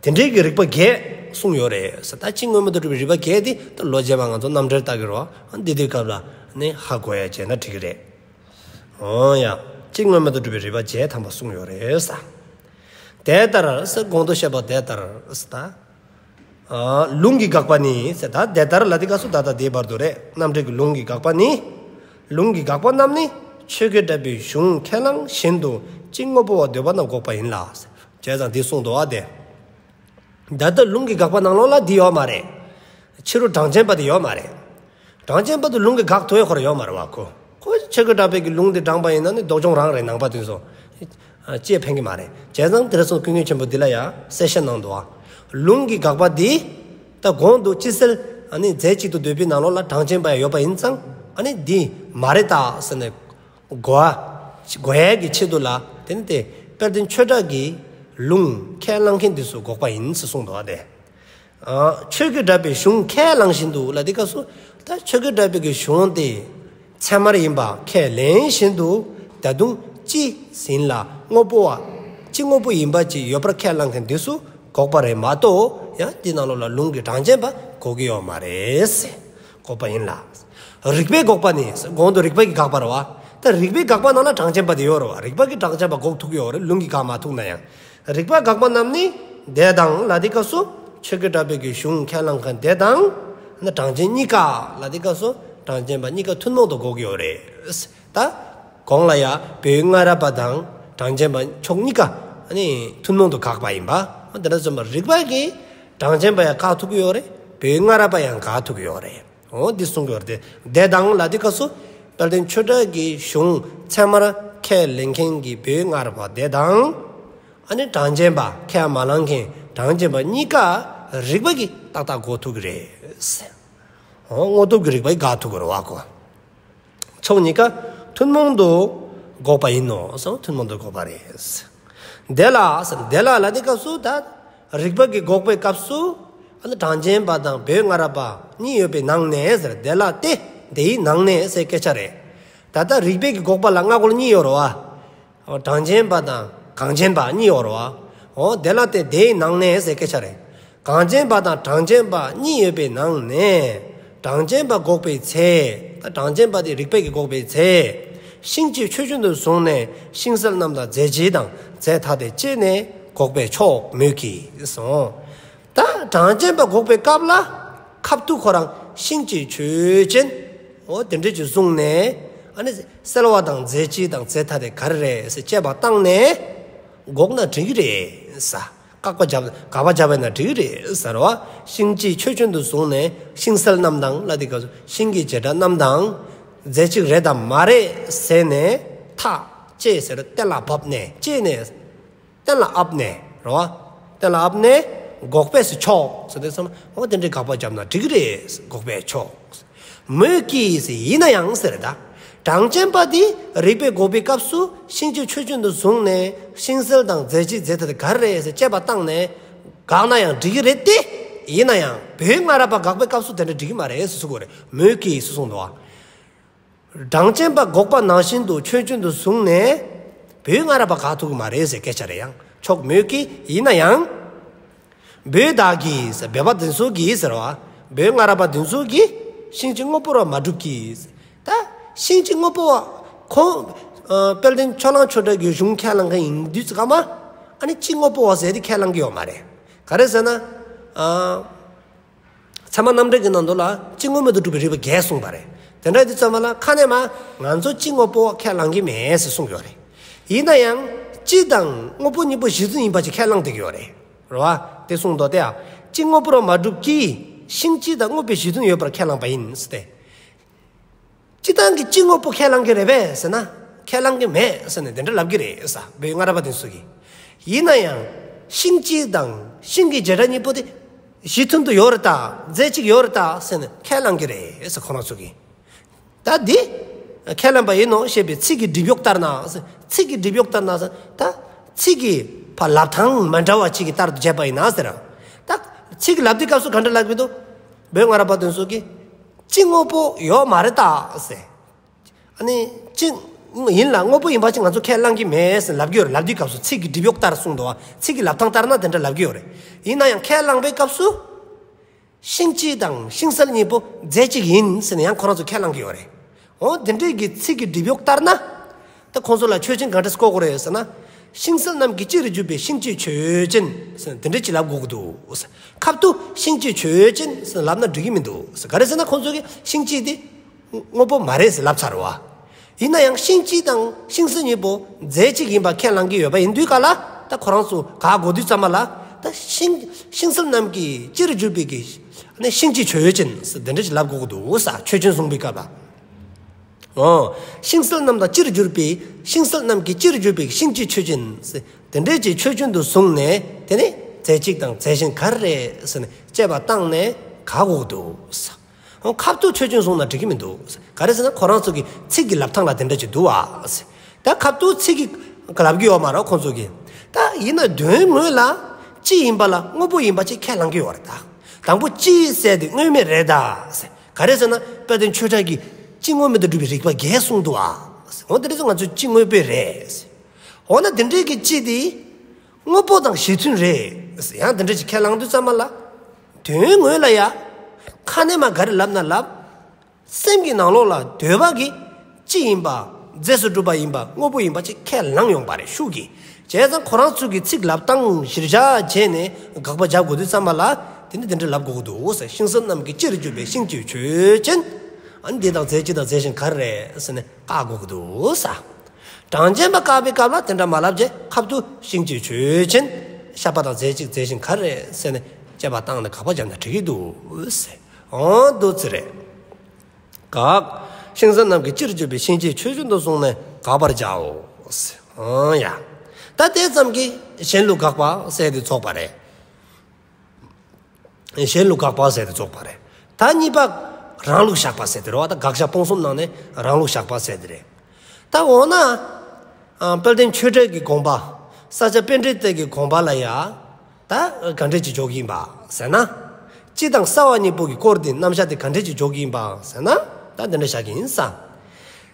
དེ་འདྲའི་གི་རིགས་པ་བརྒྱད་གསུངས་ཡོད་རེད་ཟེར། ད་སྤྱི་དངོས་མེད་དུ་སྒྲུབ་པའི་རིགས་པ་བརྒྱད་དེ་ད་ལོ་རྗེས་མ་ང་ཚོ་རྣམ་འགྲེལ་ལྟ་གི་རོ། འདི་དུས་སྐབས་ལ་ནི་ཧ་གོ་ཡ་བྱས་ན་འགྲིག་གི་རེད། ཨོ་ཡ། སྤྱི་དངོས་མེད་དུ་སྒྲུབ་པའི་རིགས་པ་བརྒྱད་ཐམ་པ་གསུངས་ཡོད་རེད་ཟེར། དེ་ལྟར་ཟེར་གོང་དུ་བཤད་པ་དེ་ལྟར་ཟེར་ད། ཨ། ལུང་གིས་དགག་པ་ནི་ཟེར། ད་དེ་ལྟར་ལ་དེ་སྐབས་སུ་ད་ལྟ་དེའི་བར་དུ་རེད། རྣམ་འགྲེལ་གྱི་ལུང་གིས་དགག་པ་ནི། ལུང་གིས་དགག་པ་རྣམས་ནི་ ཆོས་ཀྱི་གྲགས་པའི་གཞུང་ཁས་བླངས་བཞིན་དུ་སྤྱི་དངོས་པོ་བ་འདོད་པ་རྣམས་འགོག་པ་ཡིན་ལ། བྱས་ཙང་འདི་གསུངས་འདུག་བ་དེ། ད་ལྟ་ལུང་གི་དགག་པ་ནང་ལོགས་ལ་འདི་ཡོད་མ་རེད། ཕྱི་རུ་གྲངས་ཅན་པ་དེ་ཡོད་མ་རེད། གྲངས་ཅན་པ་དེ་ལུང་གིས་དགག་ཐུབ་ཡོད་ཁོ་རང་ཡོད་མ་རེད་བ་ཁོ། ཁོ་ཆོས་ཀྱི་གྲགས་པའི་གི་ལུང་དེ་དྲངས་པ་ཡིན་ན་ནི་སྡུག་སྦྱོང་རང་རེད་ནང་པ་དེ་ཚོ། ཅེས་ཕན་གི་མ་རེད། བྱས་ཙང་དེ་རེ་སོང་ཀུན་མཁྱེན་ཆེན་པོ་འདི་ལ་ཡང་གསལ་བཤད་གནང་འདུག་བ། ལུང་གི་དགག་པ་འདི། ད་གོང་དུ་སྤྱི་གསལ་ཨ་ནི་རྫས་གཅིག་ཏུ་འདོད་པའི་ནང་ལོགས་ལ་གྲངས་ཅན་པ་ཡང་ཡོད་པ་ཡིན་ཙང་ཨ་ནི་འདི་མ་རེད་ད་ཟེར་ནས། གོ་བ། གོ་ཡ་གི་ཆེད་དུ་ལ་དེ་ནི་དེ་དཔལ་ལྡན་ཆོས་གྲགས་ཀྱི་ལུང་ཁས་བླངས་མཁན་དེ་ཚོ་འགོག་པ་ཡིན་ཟེར་གསུངས་འདུག་བ་དེ། ཨ། ཆོས་ཀྱི་གྲགས་པའི་གཞུང་ཁས་བླངས་བཞིན་དུ་ལ་དེ་སྐབས་སུ་ད་ཆོས་ཀྱི་གྲགས་པའི་གི་གཞུང་དེ་ཚད་མར་ཡིན་པ་ཁས་ལེན་བཞིན་དུ་ད་དུང་སྤྱི་ཟིན་ལ་དངོས་པོ་བ། སྤྱི་དངོས་པོ་ཡིན་པ་ཅིག་ཡོད་པར་ཁས་བླངས་མཁན་དེ་ཚོ་འགོག་པ་རེད་མ་གཏོགས་ཡང་དེ་ནང་ལོགས་ལ་ལུང་གི་གྲངས་ཅན་པ་འགོག་གི་ཡོད་མ་རེད་ཟེར། འགོག་པ་ཡིན་ལ། རིགས་པས་འགོག་པ་ནི། གོང་དུ་རིགས་པ་གིས་དགག་པ་རེད་བ། ད་རིགས་པས་དགག་པ་ནང་ལ་གྲངས་ཅན་པ་དེ་ཡོད་རེད་བ། རིགས་པ་གིས་གྲངས་ཅན་པ་འགོག་ཐུབ་ཀྱི་ཡོད་རེད། ལུང་གིས་དགག་མ་ཐུབ་ན་ཡང་། རིགས་པས་དགག་པ་རྣམས་ནི་དེ་དང་ལ་དེ་སྐབས་སུ་ཆོས་ཀྱི་གྲགས་པའི་གི་གཞུང་ཁས་བླངས་མཁན་དེ་དང་། ན་གྲངས་ཅན་གཉིས་ཀ་ལ་དེ་སྐབས་སུ་གྲངས་ཅན་པ་གཉིས་ཀ་ཐུན་མོང་དུ་འགོག་གི་ཡོད་རེད། ད་གོང་ལ་ཡ་བོད་སྔ་རབས་པ་དང་གྲངས་ཅན་པ་ཕྱོགས་གཉིས་ཀ་ཨ་ནི་ཐུན་མོང་དུ་དགག་པ་ཡིན་པ། དེ་འདྲ་སོང་བ་རིགས་པ་གིས་གྲངས་ཅན་པ་ཡང་དགག་ཐུབ་ཀྱི་ཡོད་རེད། བོད་སྔ་རབས་པ་ཡང་དགག་ཐུབ་ཀྱི་ཡོད་རེད། འོ་འདི་གསུང་གི་ཡོད་རེད་དེ། དེ་དང་ལ་དེ་སྐབས་སུ་དཔལ་ལྡན་ཆོས་གྲགས་ཀྱི་གཞུང་ཚད་མར་ཁས་ལེན་མཁན་གྱི་བོད་སྔ་རབས་པ་དེ་དང་། ཨ་ནི་གྲངས་ཅན་པ་ཁས་མ་བླངས་མཁན་གྲངས་ཅན་པ་གཉིས་ཀ་རིགས་པ་གིས་ཏག་ཏག་འགོག་ཐུབ་ཀྱི་རེད། འོ་དངོས་སྟོབས་ཀྱི་རིགས་པ་གིས་དགག་ཐུབ་ཀྱི་རེད་བ་ཁོ། ཕྱོགས་གཉིས་ཀ་ཐུན་མོང་དུ་འགོག་པ་ཡིན་ནོ་ཟེར། ཐུན་མོང་དུ་འགོག་པ་རེད། དེ་ལ་ཟེར། དེ་ལ་ལ་དེ་སྐབས་སུ་ད་རིགས་པ་གིས་འགོག་པའི་སྐབས་སུ་ཨ་ནི་གྲངས་ཅན་པ་དང་བོད་སྔ་རབས་པ་གཉིས་ཡོད་པའི་ནང་ནས་ཟེར། དེ་ལ་སྟེ་དེའི་ནང་ནས་ཟེར་སྐད་ཆ་རེད། ད་ལྟ་རིགས་པ་གིས་འགོག་པ་ལ་སྔ་རྒོལ་གཉིས་ཡོད་རེད་བ། འོ་གྲངས་ཅན་པ་དང་གང་ཅན་པ་གཉིས་ཡོད་རེད་བ། འོ་དེ་ལ་སྟེ་དེའི་ནང་ནས་ཟེར་སྐད་ཆ་རེད། གང་ཅན་པ་དང་གྲངས་ཅན་པ་གཉིས་ཡོད་པའི་ནང་ནས་གྲངས་ཅན་པ་འགོག་པའི་ཚེ། ད་གྲངས་ཅན་པ་དེ་རིགས་པ་གིས་འགོག་པའི་ཚེ། ཤིང་གཅིག་ཆོས་ཅན་དུ་བཟུང་ནས་ཤིང་གསལ་རྣམས་དང་རྫས་གཅིག་དང་རྫས་ཐ་དད་བཅད་ནས་འགོག་པས་ཆོག་མོད་ཀྱི་གསུངས། ད་གྲངས་ཅན་པ་འགོག་པའི་སྐབས་ལ་ཁབ་ཏུ་ཁོ་རང་ཤིང་གཅིག་ཆོས་ཅན། འོ་དེ་འདྲ་ཅིག་བཟུང་ནས་ཨ་ནི་གསལ་བ་དང་རྫས་གཅིག་དང་རྫས་ཐ་དད་ག་རེ་རེད་ཟེར་དཔྱད་པ་བཏང་ནས་འགོག་ན་འགྲིག་གི་རེད་ཟེར། དགག་པ་བརྒྱབ། དགག་པ་བརྒྱབ་པ་ཡིན་ན་འགྲིག་གི་རེད་ཟེར་བ། ཤིང་གཅིག་ཆོས་ཅན་དུ་བཟུང་ནས་ཤིང་གསལ་རྣམས་དང་ལ་དེ་ག་ཤིང་གི་བྱེ་བྲག་རྣམས་དང་རྫས་གཅིག་རེད་དམ་མ་རེད་ཟེར་ནས་ཐག་བཅད་ཟེར་གཏན་ལ་ཕབ་ནས་བཅད་ནས། གཏན་ལ་ཕབ་ནས་རོ། གཏན་ལ་ཕབ་ནས་འགོག་པས་ཆོག་ཟེར་དུས་ཙམ་འོ་དེ་འདྲའི་དགག་པ་བརྒྱབ་ན་འགྲིག་གི་རེད། འགོག་པས་ཆོག་མོད་ཀྱི་ཟེར་ཡིན་ན་ཡང་ཟེར་ད། གྲངས་ཅན་པ་འདི་རིགས་པས་འགོག་པའི་སྐབས་སུ་ཤིང་གཅིག་ཆོས་ཅན་དུ་བཟུང་ནས་ཤིང་གསལ་དང་རྫས་གཅིག་རྫས་ཐ་དད་ག་རེ་རེད་ཟེར་དཔྱད་པ་བཏང་ནས་དགག་ན་ཡང་འགྲིག་གི་རེད་དེ། ཡིན་ན་ཡང་བོད་སྔ་རབས་པ་དགག་པའི་སྐབས་སུ་དེ་འདྲ་འགྲིག་གི་མ་རེད་ཟེར་གསུང་གི་རེད། མོད་ཀྱི་ཟེར་གསུངས་འདུག་བ། གྲངས་ཅན་པ་འགོག་པ་ནང་བཞིན་དུ་ཆོས་ཅན་དུ་བཟུང་ནས་བོད་སྔ་རབས་པ་དགག་ཐུབ་ཀྱི་མ་རེད་ཟེར་སྐད་ཆ་རེད། ཡང་ཆོག་མོད་ཀྱི་ཡིན་ན་ཡང་། བོད་བདག་གིས་ཟེར་བོད་པ་འདི་ཚོ་གིས་ཟེར་བ། བོད་སྔ་རབས་པ་འདི་ཚོ་གིས་ཤིང་གཅིག་དངོས་པོར་མ་གྲུབ་ཀྱི། ད་ཤིང་གཅིག་དངོས་པོ་བ་ཁོང་། ཨ། དཔལ་ལྡན་ཕྱོགས་གླང་ཆོས་གྲགས་ཀྱི་གཞུང་ཁས་བླངས་མཁན་ཡིན་དུས་ཙམ་པ། ཨ་ནི་གཅིག་དངོས་པོ་བ་ཟེར་དེ་ཁས་བླངས་ཀྱི་ཡོད་མ་རེད། ག་རེ་ཟེར་ན། ཨ། ཚད་མ་རྣམ་འགྲེལ་གྱི་ནང་དུ་ལ་སྤྱི་དངོས་མེད་དུ་གྲུབ་པའི་རིགས་པ་བརྒྱད་གསུངས་པ་རེད། དེ་འདྲ་དུས་ཙམ་པ་ལ་ཁ་ནས་མ་ང་ཚོ་སྤྱི་དངོས་པོ་ཁས་བླངས་ཀྱི་མེད་ཟེར་གསུངས་ཡོད་རེད། ཡིན་ན་ཡང་སྤྱི་དང་དངོས་པོ་གཉིས་པོ་གཞི་མཐུན་ཡིན་པ་ཅིག་ཁས་བླངས་བསྡད་ཀྱི་ཡོད་རེད། རེད་བ། དེ་གསུངས་འདུག་སྟེ། ཨ། གཅིག་དངོས་པོར་མ་གྲུབ་ཀྱི། ཤིང་གཅིག་དང་དངོས་པོའི་གཞི་མཐུན་ཡོད་པར་ཁས་བླངས་པ་ཡིན་ཟེར་ཏེ། སྤྱི་དང་གི་སྤྱི་དངོས་པོ་ཁས་བླངས་ཀྱི་རེད་པས་ཟེར་ན། ཁས་བླངས་ཀྱི་མེད་ཟེར་ནས་དེ་འདྲ་ལབ་ཀྱི་རེད་ཟེར། བོད་སྔ་རབས་པ་དེ་ཚོ་གིས། ཡིན་ན་ཡང་། ཤིང་གཅིག་དང་ཤིང་གི་བྱེ་བྲག་གཉིས་པོ་དེ་གཞི་མཐུན་དུ་ཡོད་རེད་ད། རྫས་གཅིག་ཡོད་རེད་ད་ཟེར་ནས་ཁས་བླངས་ཀྱི་རེད་ཟེར་ཁོ་རང་ཚོ་གིས། ད་འདི་ཁས་བླངས་པ་ཡིན་ནོ་ཞེས་པའི་ཚིག་གི་སྒྲིབ་གཡོགས་ལྟར་ན་ཟེར། ཚིག་གི་སྒྲིབ་གཡོགས་ལྟར་ན་ཟེར། ད་ཚིག་གི་ཕར་ལབ་སྟངས་མ་འདྲ་བ་གཅིག་གི་ལྟར་དུ་བྱས་པ་ཡིན་ན་ཟེར། ད་ཚིག་གི་ལབ་དུས་སྐབས་སུ་ག་འདྲ་ལབ་ཀྱི་འདུག་བོད་སྔ་རབས་པ་དེ་ཚོ་གིས། སྤྱི་དངོས་པོ་ཡོད་མ་རེད་ད་ཟེར། ཨ་ནི་སྤྱི་ཡིན་ལ་དངོས་པོ་ཡིན་པ་ཅིག་ང་ཚོ་ཁས་བླངས་ཀྱི་མེད་ཟེར་ལབ་ཀྱི་ཡོད་རེད། ལབ་དུས་སྐབས་སུ་ཚིག་གི་སྒྲིབ་གཡོགས་ལྟར་གསུངས་འདུག་བ། ཚིག་གི་ལབ་སྟངས་ལྟར་ན་དེ་འདྲ་ལབ་ཀྱི་ཡོད་རེད། ཡིན་ན་ཡང་ཁས་བླངས་པའི་སྐབས་སུ། ཤིང་གཅིག་དང་ཤིང་གསལ་གཉིས་པོ་རྫས་གཅིག་ཡིན་ཟེར་ནས་ཡང་ཁོ་རང་ཚོ་ཁས་བླངས་ཀྱི་ཡོད་རེད། འོ་དེ་འདྲའི་གི་ཚིག་གི་སྒྲིབ་གཡོགས་ལྟར་ན། ད་ཁོང་ཚོ་ལ་ཆོས་ཅན་ག་འདྲས་བཀོད་དགོས་རེད་ཟེར་ན། ཤིང་གསལ་རྣམས་ཀྱི་སྤྱི་རུ་གྱུར་པའི་ཤིང་གཅིག་ཆོས་ཅན་ཟེར་ན་དེ་འདྲས་ཅིག་ལབ་དགོས་ཀྱི་འདུག་ཟེར། ཁབ་ཏུ་ཤིང་གཅིག་ཆོས་ཅན་ཟེར་ན་ལབ་ན་འགྲིག་གི་མི་འདུག་ཟེར། ག་རེ་ཟེར་ན་ཁོང་ཚོ་གིས་ཤིང་གཅིག་དེ་དངོས་པོ་མ་རེད་ཟེར་ལབ་ཚར་བ། ཡིན་ན་ཡང་ཤིང་གཅིག་དང་ཤིང་སིལ་གཉིས་པོ་རྫས་གཅིག་ཡིན་པ་ཁས་བླང་གི་ཡོད་པ་ཡིན་དུས་ག་ལ། ད་ཁོ་རང་ཚོ་ག་གོ་དུས་ཙམ་པ་ལ། ད་ཤིང་ཤིང་སིལ་རྣམས་ཀྱི་སྤྱིར་གྱུར་པའི་གི་ནི་ཤིང་གཅིག་ཆོས་ཅན། དེ་འདྲ་ཞིག་ལབ་དགོས་ཀྱི་འདུག་ས། ཆོས་ཅན་གསུངས་པའི་སྐབས་ལ། འོ། ཤིང་སིལ་རྣམས་དང་སྤྱིར་གྱུར་པའི། ཤིང་སིལ་རྣམས་ཀྱི་སྤྱིར་གྱུར་པའི་ཤིང་གཅིག་ཆོས་ཅན། དེ་འདྲའི་ཅིག་ཆོས་ཅན་དུ་བཟུང་ནས། དེ་ནི་རྫས་གཅིག་དང་རྫས་གཞན་ག་རེ་རེད་ཟེར་ནས་དཔྱད་པ་བཏང་ནས་ག་དགོས་ཀྱི་འདུག་ས། འོ། ཁ་ཐུག་ཆོས་ཅན་བཟུང་ན་འགྲིག་གི་མི་འདུག་ས། ག་རེ་ཟེར་ན་ཁོ་རང་ཚོ་གི་ཚིག་གི་ལབ་སྟངས་ལ་དེ་འདྲ་ཅིག་འདུག་ཨ་ས། ད་ཁ་ཐུག་ཚིག་གི་ལབ་ཀྱི་ཡོད་མ་རེད་ཁོང་ཚོ་གི། ད་ཡིན་ན་དོན་དངོས་ལ་གཅིག་ཡིན་པ་ལ་དངོས་པོ་ཡིན་པ་ཅིག་ཁས་བླང་གི་ཡོད་རེད་ད། དང་པོ་གཅིག་ཟེར་དེ་དངོས་མེད་རེད་ད་ཟེར། ག་རེ་ཟེར་ན་དཔལ་ལྡན་ཆོས་གྲགས་ཀྱིས་གཅིག་དངོས་མེད་དུ་སྒྲུབ་པའི་རིགས་པ་བརྒྱད་གསུངས་འདུག་ཨ་ཟེར། འོ་དེ་འདྲ་ཚོ་ང་ཚོས་གཅིག་དངོས་པོ་རེད་ཟེར། འོ་ན་དེ་འདྲའི་གི་གཅིག་དེ་དངོས་པོ་དང་གཞི་མཐུན་རེད་ཟེར། ཡང་དེ་འདྲ་ཅིག་ཁས་བླང་དུས་ཙམ་པ་ལ། དོན་དངོས་ལ་ཡ། ཁ་ནས་མ་ག་རེ་ལབ་ན་ལབ། སེམས་ཀྱི་ནང་ལོགས་ལ་འདོད་པ་གི་གཅིག་ཡིན་པ། རྫས་སུ་གྲུབ་པ་ཡིན་པ། དངོས་པོ་ཡིན་པ་ཅིག་ཁས་བླངས་ཡོང་པ་རེད་ཤུགས་ཀྱིས། བྱས་ཙང་ཁོ་རང་ཚོ་གི་ཚིག་ལབ་སྟངས་གཞིར་བཞག་བྱས་ནས་དགག་པ་རྒྱག་དགོས་དུས་ཙམ་པ་ལ། དེ་ནི་དེ་འདྲ་ལབ་དགོས་ཀྱི་འདུག་ཟེར། ཤིང་སིལ་རྣམས་ཀྱི་སྤྱིར་གྱུར་པའི་ཤིང་གཅིག་ཆོས་ཅན། ཨ་ནི་འདི་དང་རྫས་གཅིག་དང་རྫས་གཞན་ག་རེ་རེད་ཟེར་ནས་བཀག་དགོས་ཀྱི་འདུག་ས། གྲངས་ཅན་པ་བཀག་པའི་སྐབས་ལ་དེ་འདྲ་མ་ལབ་བྱས་ཁ་ཐུག་ཤིང་གཅིག་ཆོས་ཅན། ཤ་པ་དང་རྫས་གཅིག་རྫས་གཞན་ག་རེ་རེད་ཟེར་ནས་དཔྱད་པ་བཏང་ནས་དགག་པ་རྒྱབ་ན་འགྲིག་གི་འདུག་ཟེར། འོ་འདུག་ཙི་རེད། དགག་ཤིང་སིལ་རྣམས་ཀྱི་སྤྱིར་གྱུར་པའི་ཤིང་གཅིག་ཆོས་ཅན་དུ་བཟུང་ནས་དགག་པར་བྱའོ། འོ་ཡ། ད་དེ་ཙམ་གྱིས་གཞན་ལུགས་དགག་པ་ཟེར་དེ་རྫོགས་པ་རེད། གཞན་ལུགས་དགག་པ་ཟེར་དེ་རྫོགས་པ་རེད། ད་གཉིས་པ་རང་ལུགས་བཞག་པ་ཟེར་དེ་རེད་བ། ད་དགག་བཞག་སྤོང་གསུམ་ནང་ནས་རང་ལུགས་བཞག་པ་ཟེར་དེ་རེད། ད་འོ་ན། ཨ། དཔལ་ལྡན་ཆོས་གྲགས་ཀྱི་དགོངས་པ། ས་སྐྱ་པཎྜི་ཏ་གི་དགོངས་པ་ལ་ཡ། ད་ག་འདྲས་ཅིག་འཇོག་གི་ཡིན་པ་ཟེར་ན། སྤྱི་དང་རྩ་བ་གཉིས་པོ་གི་སྐོར་དེ་རྣམ་གཞག་དེ་ག་འདྲས་ཅིག་འཇོག་གི་ཡིན་པ་ཟེར་ན། ད་འདི་འདྲ་བཞག་གི་ཡིན་ས།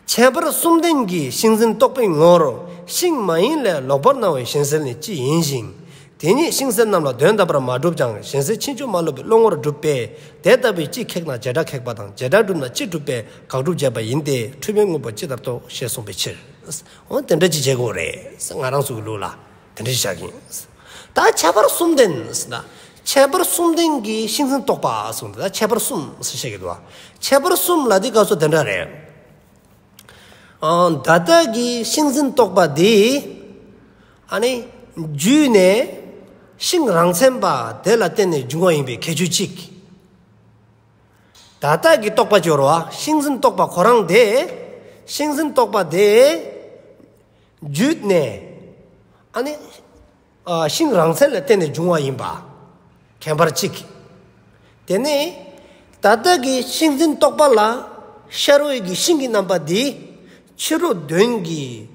ཁྱད་པར་གསུམ་ལྡན་གྱི་ཤིང་འཛིན་རྟོག་པའི་ངོར། ཤིང་མ་ཡིན་ལས་ལོག་པར་སྣང་བའི་གཞན་སེལ་ནི་སྤྱི་ཡིན་ཞིང་། དེ་ཉིད་ཤིང་སེལ་རྣམས་ལ་དོན་དམ་པར་མ་གྲུབ་ཀྱང་གཞན་སེལ་ཕྱིན་ཅི་མ་ལོག་པའི་བློ་ངོར་གྲུབ་པས། དེ་ལྟ་བུའི་སྤྱི་ཁེགས་ན་བྱེ་བྲག་ཁེགས་པ་དང་། བྱེ་བྲག་གྲུབ་ན་སྤྱི་གྲུབ་པས་དགག་སྒྲུབ་བྱས་པ་ཡིན་ཏེ། འཁྲུལ་མེད་དངོས་པོ་ཇི་ལྟར་རྟོགས། ཞེས་གསུངས་པའི་ཕྱིར། འོ་དེ་འདྲ་ཅིག་བྱེད་དགོས་རེད། ང་རང་ཚོ་གི་ལུགས་ལ་དེ་འདྲ་ཅིག་བཞག་གི་ཡིན། ད་ཁྱད་པར་གསུམ་ལྡན་ཟེར་ན། ཁྱད་པར་གསུམ་ལྡན་གྱི་ཤིང་འཛིན་རྟོག་པ་གསུངས་ཏེ། ད་ཁྱད་པར་གསུམ་ཟེར་བཤད་ཀྱི་འདུག་བ། ཁྱད་པར་གསུམ་ལ་དེ་སྐབས་སུ་དེ་འདྲ་རེད། ཨ། ད་ལྟ་གི་ཤིང་འཛིན་རྟོག་པ་འདི། ཨ་ནི། བརྒྱུད་ནས་ཤིང་རང་མཚན་པ་དེ་ལ་བརྟེན་ནས་བྱུང་བ་ཡིན་པའི་ཁྱད་ཆོས་གཅིག། ད་ལྟ་གི་རྟོག་པ་ཅིག་ཡོད་རེད་བ། ཤིང་འཛིན་རྟོག་པ་ཁོ་རང་དེ། ཤིང་འཛིན་རྟོག་པ་དེ། བརྒྱུད་ནས། ཨ་ནི། ཨ། ཤིང་རང་མཚན་ལ་བརྟེན་ནས་བྱུང་བ་ཡིན་པ། ཁྱད་པར་གཅིག། དེ་ནས་ད་ལྟ་གི་ཤིང་འཛིན་རྟོག་པ་ལ་ཤར་བའི་གི་ཤིང་གི་རྣམ་པ་འདི་ཕྱི་རོལ་དོན་གྱི་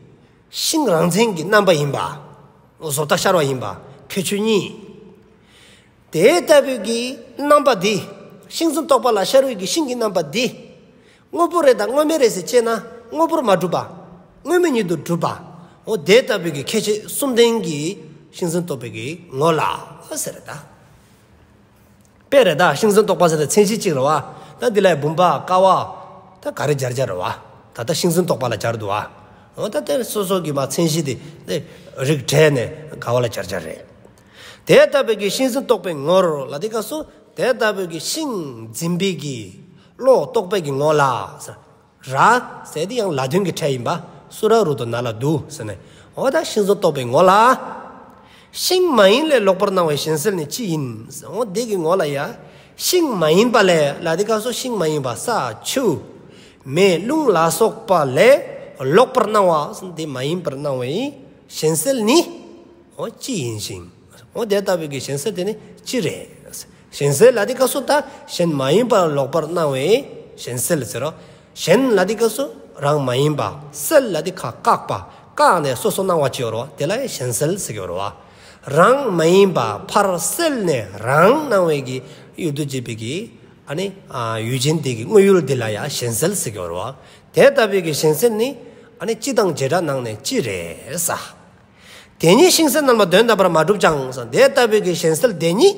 ཤིང་རང་མཚན་གྱི་རྣམ་པ་ཡིན་པ། བཟོ་ལྟ་ཤར་བ་ཡིན་པ། ཁྱད་ཆོས་གཉིས། དེ་ལྟ་བུའི་གི་རྣམ་པ་འདི། ཤིང་འཛིན་རྟོག་པ་ལ་ཤར་བའི་གི་ཤིང་གི་རྣམ་པ་འདི། དངོས་པོ་རེད་དང་དངོས་མེད་རེད་ཟེར་དཔྱད་ན་དངོས་པོར་མ་གྲུབ་པ། དངོས་མེད་ཉིད་དུ་གྲུབ་པ། འོ་དེ་ལྟ་བུའི་གི་ཁྱད་ཆོས་གསུམ་ལྡན་གྱི་ཤིང་འཛིན་རྟོག་པའི་གི་ངོ་ལ་ཟེར་རེད་ད། དཔེ་རེད་ད། ཤིང་འཛིན་རྟོག་པ་ཟེར་ཏེ་མཚན་གཞི་གཅིག་རེད་བ། ད་འདི་ལ་བུམ་པ་ཀ་བ། ད་ག་རེ་སྦྱར་སྦྱར་རེད་བ། ད་ལྟ་ཤིང་འཛིན་རྟོག་པ་ལ་སྦྱར་འདུག་བ། འོ་ད་དེ་སོ་སོ་གི་མ་མཚན་གཞི་དེ་རིགས་བྲལ་ནས་ག་བ་ལ་སྦྱར་སྦྱར་རེད། དེ་ལྟ་བུའི་གི་ཤིང་འཛིན་རྟོག་པའི་ངོར་ལ་དེ་སྐབས་སུ། དེ་ལྟ་བུའི་གི་ཤིང་འཛིན་པའི་གི་བློ་རྟོག་པའི་གི་ངོ་ལ། ར་ཟེར་དེ་ཡང་ལ་དོན་གྱི་ཕྲད་ཡིན་པ། སུ་ར་རུ་དོ་ན་ལ་དུ་ཟེར་ནས། འོ་ད་ཤིང་འཛིན་རྟོག་པའི་ངོ་ལ། ཤིང་མ་ཡིན་ལས་ལོག་པར་སྣང་བའི་གཞན་སེལ་ནི་སྤྱི་ཡིན། འོ་དེ་གི་ངོ་ལ་ཡ། ཤིང་མ་ཡིན་པ་ལས་ལ་དེ་སྐབས་སུ་ཤིང་མ་ཡིན་པ་ས་ཆུ། མེ་རླུང་ལ་སོགས་པ་ལས་ལོག་པར་སྣང་བ་དེ་མ་ཡིན་པར་སྣང་བའི་གཞན་སེལ་ནི། འོ་སྤྱི་ཡིན་ཞིང་། འོ་དེ་ལྟ་བུའི་གི་གཞན་སེལ་དེ་ནི་སྤྱི་རེད། གཞན་སེལ་ལ་དེ་སྐབས་སུ་ད་གཞན་མ་ཡིན་པར་ལོག་པར་སྣང་བའི་གཞན་སེལ་ཟེར་རོ། གཞན་ལ་དེ་སྐབས་སུ་རང་མ་ཡིན་པ། སེལ་ལ་དེ་ཁ་བཀག་པ། བཀག་ནས་སོ་སོ་སྣང་བ་ཅིག་ཡོད་རེད་བ། དེ་ལ་གཞན་སེལ་ཟེར་གྱི་ཡོད་རེད་བ། རང་མ་ཡིན་པ་ཕར་སེལ་ནས་རང་སྣང་བའི་གི་ཡུལ་དུ་བྱེད་པའི་གི་ཨ་ནི་ཨ་ཡུལ་ཅན་དེ་གི་དངོས་ཡུལ་དེ་ལ་ཡ་གཞན་སེལ་ཟེར་གྱི་ཡོད་རེད་བ། དེ་ལྟ་བུའི་གི་གཞན་སེལ་ནི་ཨ་ནི་སྤྱི་དང་བྱེ་བྲག་ནང་ནས་སྤྱི་རེད་ས། དེ་ཉིད་ཤིང་སེལ་རྣམས་ལ་དོན་དམ་པར་མ་གྲུབ་ཀྱང་ས། དེ་ལྟ་བུའི་གི་གཞན་སེལ་དེ་ཉིད།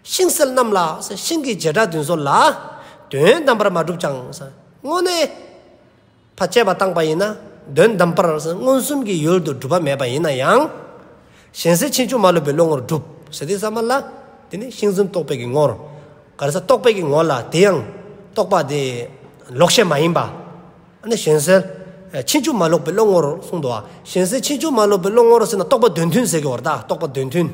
ཤིང་སེལ་རྣམས་ལ་ས། ཤིང་གི་བྱེ་བྲག་དེ་ཚོ་ལ་དོན་དམ་པར་མ་གྲུབ་ཀྱང་ས། དངོས་གནས་ཕར་དཔྱད་པ་བཏང་པ་ཡིན་ན་དོན་དམ་པར་ས་མངོན་སུམ་གྱི་ཡུལ་དུ་གྲུབ་པ་མེད་པ་ཡིན་ན་ཡང་། གཞན་སེལ་ཕྱིན་ཅི་མ་ལོག་པའི་བློ་ངོར་གྲུབ་ཟེར་དུས་ཙམ་པ་ལ། དེ་ནི་ཤིང་འཛིན་རྟོག་པའི་གི་ངོར། ག་རེ་ཟེར་རྟོག་པའི་གི་ངོ་ལ་དེ་ཡང་རྟོག་པ་དེ་ལོག་ཤེས་མ་ཡིན་པ། ཨ་ནི་གཞན་སེལ་ ཕྱིན་ཅི་མ་ལོག་པའི་བློ་ངོར་གསུངས་འདུག་བ། གཞན་སེལ་ཕྱིན་ཅི་མ་ལོག་པའི་བློ་ངོར་ཟེར་ན་རྟོག་པ་དོན་མཐུན་ཟེར་གྱི་ཡོད་རེད་ད། རྟོག་པ་དོན་མཐུན།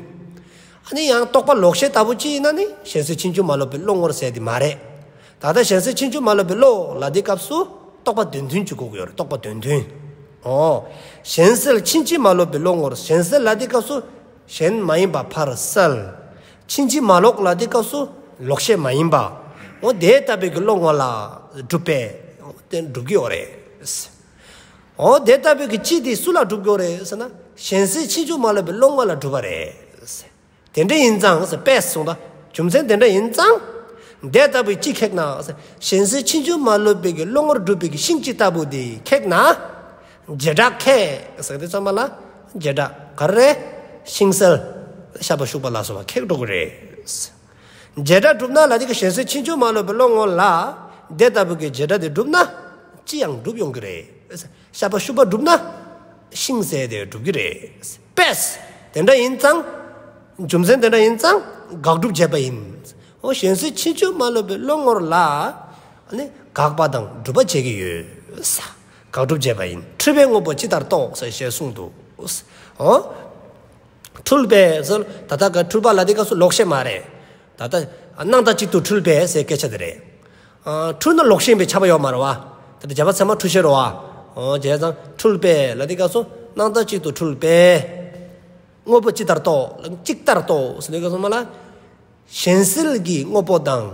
ཨ་ནི་ཡང་རྟོག་པ་ལོག་ཤེས་ལྟ་བུ་ཅིག་ཡིན་ན་ནི་གཞན་སེལ་ཕྱིན་ཅི་མ་ལོག་པའི་བློ་ངོར་ཟེར་དེ་མ་རེད། ད་ལྟ་གཞན་སེལ་ཕྱིན་ཅི་མ་ལོག་པའི་བློ་ལབ་དུས་སྐབས་སུ་རྟོག་པ་དོན་མཐུན་ཅིག་དགོས་ཀྱི་ཡོད་རེད། རྟོག་པ་དོན་མཐུན། ཨོ། གཞན་སེལ་ཕྱིན་ཅི་མ་ལོག་པའི་བློ་ངོར། གཞན་སེལ་ལབ་དུས་སྐབས་སུ་གཞན་མ་ཡིན་པ་ཕར་སེལ། ཕྱིན་ཅི་མ་ལོག་ལབ་དུས་སྐབས་སུ་ལོག་ཤེས་མ་ཡིན་པ། འོ་དེ་ལྟ་བུའི་གི་བློ་ངོ་ལ་གྲུབ་པས། འོ་དེ་འགྲུབ་ཀྱི་ཡོད་རེད། འོ་དེ་ལྟ་བུའི་གི་སྤྱི་དེ་སུ་ལ་གྲུབ་ཀྱི་ཡོད་རེད་ཟེར་ན། གཞན་སེལ་ཕྱིན་ཅི་མ་ལོག་པའི་བློ་ངོ་ལ་གྲུབ་པ་རེད། དེ་འདྲ་ཡིན་ཙང་ཟེར་པས་གསུངས་ད། རྒྱུ་མཚན་དེ་འདྲ་ཡིན་ཙང་། དེ་ལྟ་བུའི་སྤྱི་ཁེགས་ན་ཟེར། གཞན་སེལ་ཕྱིན་ཅི་མ་ལོག་པའི་གི་བློ་ངོར་གྲུབ་པའི་གི་ཤིང་སྤྱི་ལྟ་བུ་དེ་ཁེགས་ན། བྱེ་བྲག་ཁེགས་ཟེར་དུས་ཙམ་པ་ལ། བྱེ་བྲག་ག་རེ་རེད། ཤིང་སེལ། ཤ་པ་ཤུག་པ་ལ་སོགས་པ་ཁེགས་འགྲོ་གི་རེད། བྱེ་བྲག་གྲུབ་ན་ལབ་དུས་གཞན་སེལ་ཕྱིན་ཅི་མ་ལོག་པའི་བློ་ངོ་ལ། དེ་ལྟ་བུ་གི་བྱེ་བྲག་དེ་གྲུབ་ན། སྤྱི་ཡང་གྲུབ་ཡོང་གི་རེད། ཤ་པ་ཤུག་པ་གྲུབ་ན། ཤིང་སེལ་དེ་གྲུབ་ཀྱི་རེད། པས། དེ་འདྲ་ཡིན་ཙང་། རྒྱུ་མཚན་དེ་འདྲ་ཡིན་ཙང་། དགག་སྒྲུབ་བྱས་པ་ཡིན། འོ་གཞན་སེལ་ཕྱིན་ཅི་མ་ལོག་པའི་བློ་ངོར་ལ། ཨ་ནི་དགག་པ་དང་སྒྲུབ་པ་བྱེད་ཀྱི་ཡོད། དགག་སྒྲུབ་བྱས་པ་ཡིན། འཁྲུལ་པའི་དངོས་པོ་ཇི་ལྟར་རྟོགས་ཟེར་ཞེས་གསུངས་འདུག། འོ། འཁྲུལ་པས་ཟེར་ད་ལྟ་ག་འཁྲུལ་པ་ལབ་དུས་སྐབས་སུ་ལོག་ཤེས་མ་རེད། ད་ལྟ་སྣང་བཏགས་གཅིག་ཏུ་འཁྲུལ་པས་ཟེར་སྐད་ཆ་དེ་རེད། ཨ་འཁྲུལ་ན་ལོག་ཤེས་ཡིན་པས་ཁྱབ་པ་ཡོད་མ་རེད་བ། ད་ལྟ་རྗེས་དཔག་ཚད་མ་འཁྲུལ་ཤེས་རེད་བ། འོ་བྱས་ཙང་འཁྲུལ་པས་ལབ་དུས་སྐབས་སུ་སྣང་བཏགས་གཅིག་ཏུ་འཁྲུལ་པས། དངོས་པོ་ཇི་ལྟར་རྟོགས། ཇི་ལྟར་རྟོགས་ཟེར་དུས་སྐབས་སུ་མ་ལ། གཞན་སེལ་གྱི་དངོས་པོ་དང་།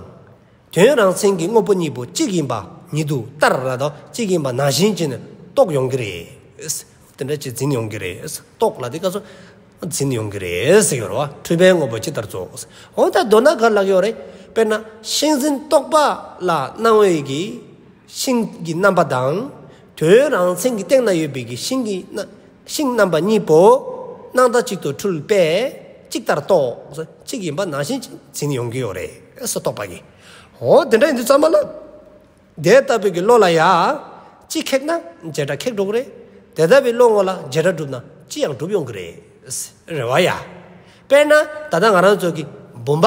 དོན་རང་མཚན་གྱི་དངོས་པོ་གཉིས་པོ་གཅིག་ཡིན་པ་ཉིད་དུ་ལྟར་ལ་དང་གཅིག་ཡིན་པ་ནང་བཞིན་བྱས་ནས་རྟོགས་ཡོང་གི་རེད། དེ་འདྲ་ཅིག་འཛིན་ཡོང་གི་རེད། རྟོགས་ལབ་དུས་སྐབས་སུ་འཛིན་ཡོང་གི་རེད་ཟེར་གྱི་ཡོད་རེད་བ། འཁྲུལ་པའི་དངོས་པོ་ཇི་ལྟར་རྫོགས། འོ་ད་མདོར་ན་ག་རེ་ལབ་ཀྱི་ཡོད་རེད། དཔེར་ན་ཤིང་འཛིན་རྟོག་པ་ལ་སྣང་བའི་གི་ཤིང་གི་རྣམ་པ་དང་། དོན་རང་མཚན་གྱི་སྟེང་ན་ཡོད་པའི་གི་ཤིང་གི་རྣམ་ཤིང་རྣམ་པ་གཉིས་པོ་སྣང་བཏགས་གཅིག་ཏུ་འཁྲུལ་པས་གཅིག་ལྟར་རྟོགས། གཅིག་ཡིན་པ་ནང་བཞིན་འཛིན་ཡོང་གི་ཡོད་རེད་ཟེར་རྟོག་པ་གིས། འོ་དེ་འདྲ་ཡིན་དུས་ཙམ་པ་ལ། དེ་ལྟ་བུའི་གི་བློ་ལ་ཡ། སྤྱི་ཁེགས་ན་བྱེ་བྲག་ཁེགས་འགྲོ་གི་རེད། དེ་ལྟ་བུའི་བློ་ངོ་ལ་བྱེ་བྲག་གྲུབ་ན་སྤྱི་ཡང་གྲུབ་ཡོང་གི་རེད། རེད་བ་ཡ། དཔེར་ན་ད་ལྟ་ང་རང་ཚོ་གི་བུམ་པ་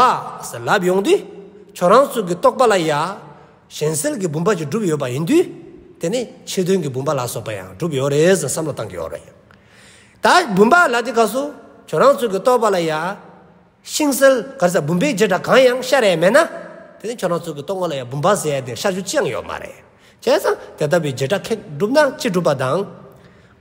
ཟེར་ལབ་ཡོང་དུས། ཁྱོད་རང་ཚོ་གི་རྟོག་པ་ལ་ཡ། གཞན་སེལ་གྱི་བུམ་པ་ཅིག་གྲུབ་ཡོད་པ་ཡིན་དུས། དེ་ནི་ཕྱི་དོན་གྱི་བུམ་པ་ལ་སོགས་པ་ཡང་གྲུབ་ཡོད་རེད་ཟེར་བསམ་བློ་བཏང་གི་ཡོད་རེད། ད་བུམ་པ་ལབ་དུས་སྐབས་སུ་ཁྱོད་རང་ཚོ་གི་རྟོག་པ་ལ་ཡ། ཤིང་སེལ་ག་རེ་ཟེར་བུམ་པའི་བྱེ་བྲག་གང་ཡང་ཤར་ཡ་མེད་ན། དེ་ནི་ཁྱོད་རང་ཚོ་གི་རྟོག་ངོ་ལ་ཡ་བུམ་པ་ཟེར་ཡ་དེ་ཤར་རྒྱུ་ཅི་ཡང་ཡོད་མ་རེད། བྱས་ཙང་དེ་ལྟ་བུའི་བྱེ་བྲག་ཁེགས་གྲུབ་ན་སྤྱི་གྲུབ་པ་དང་།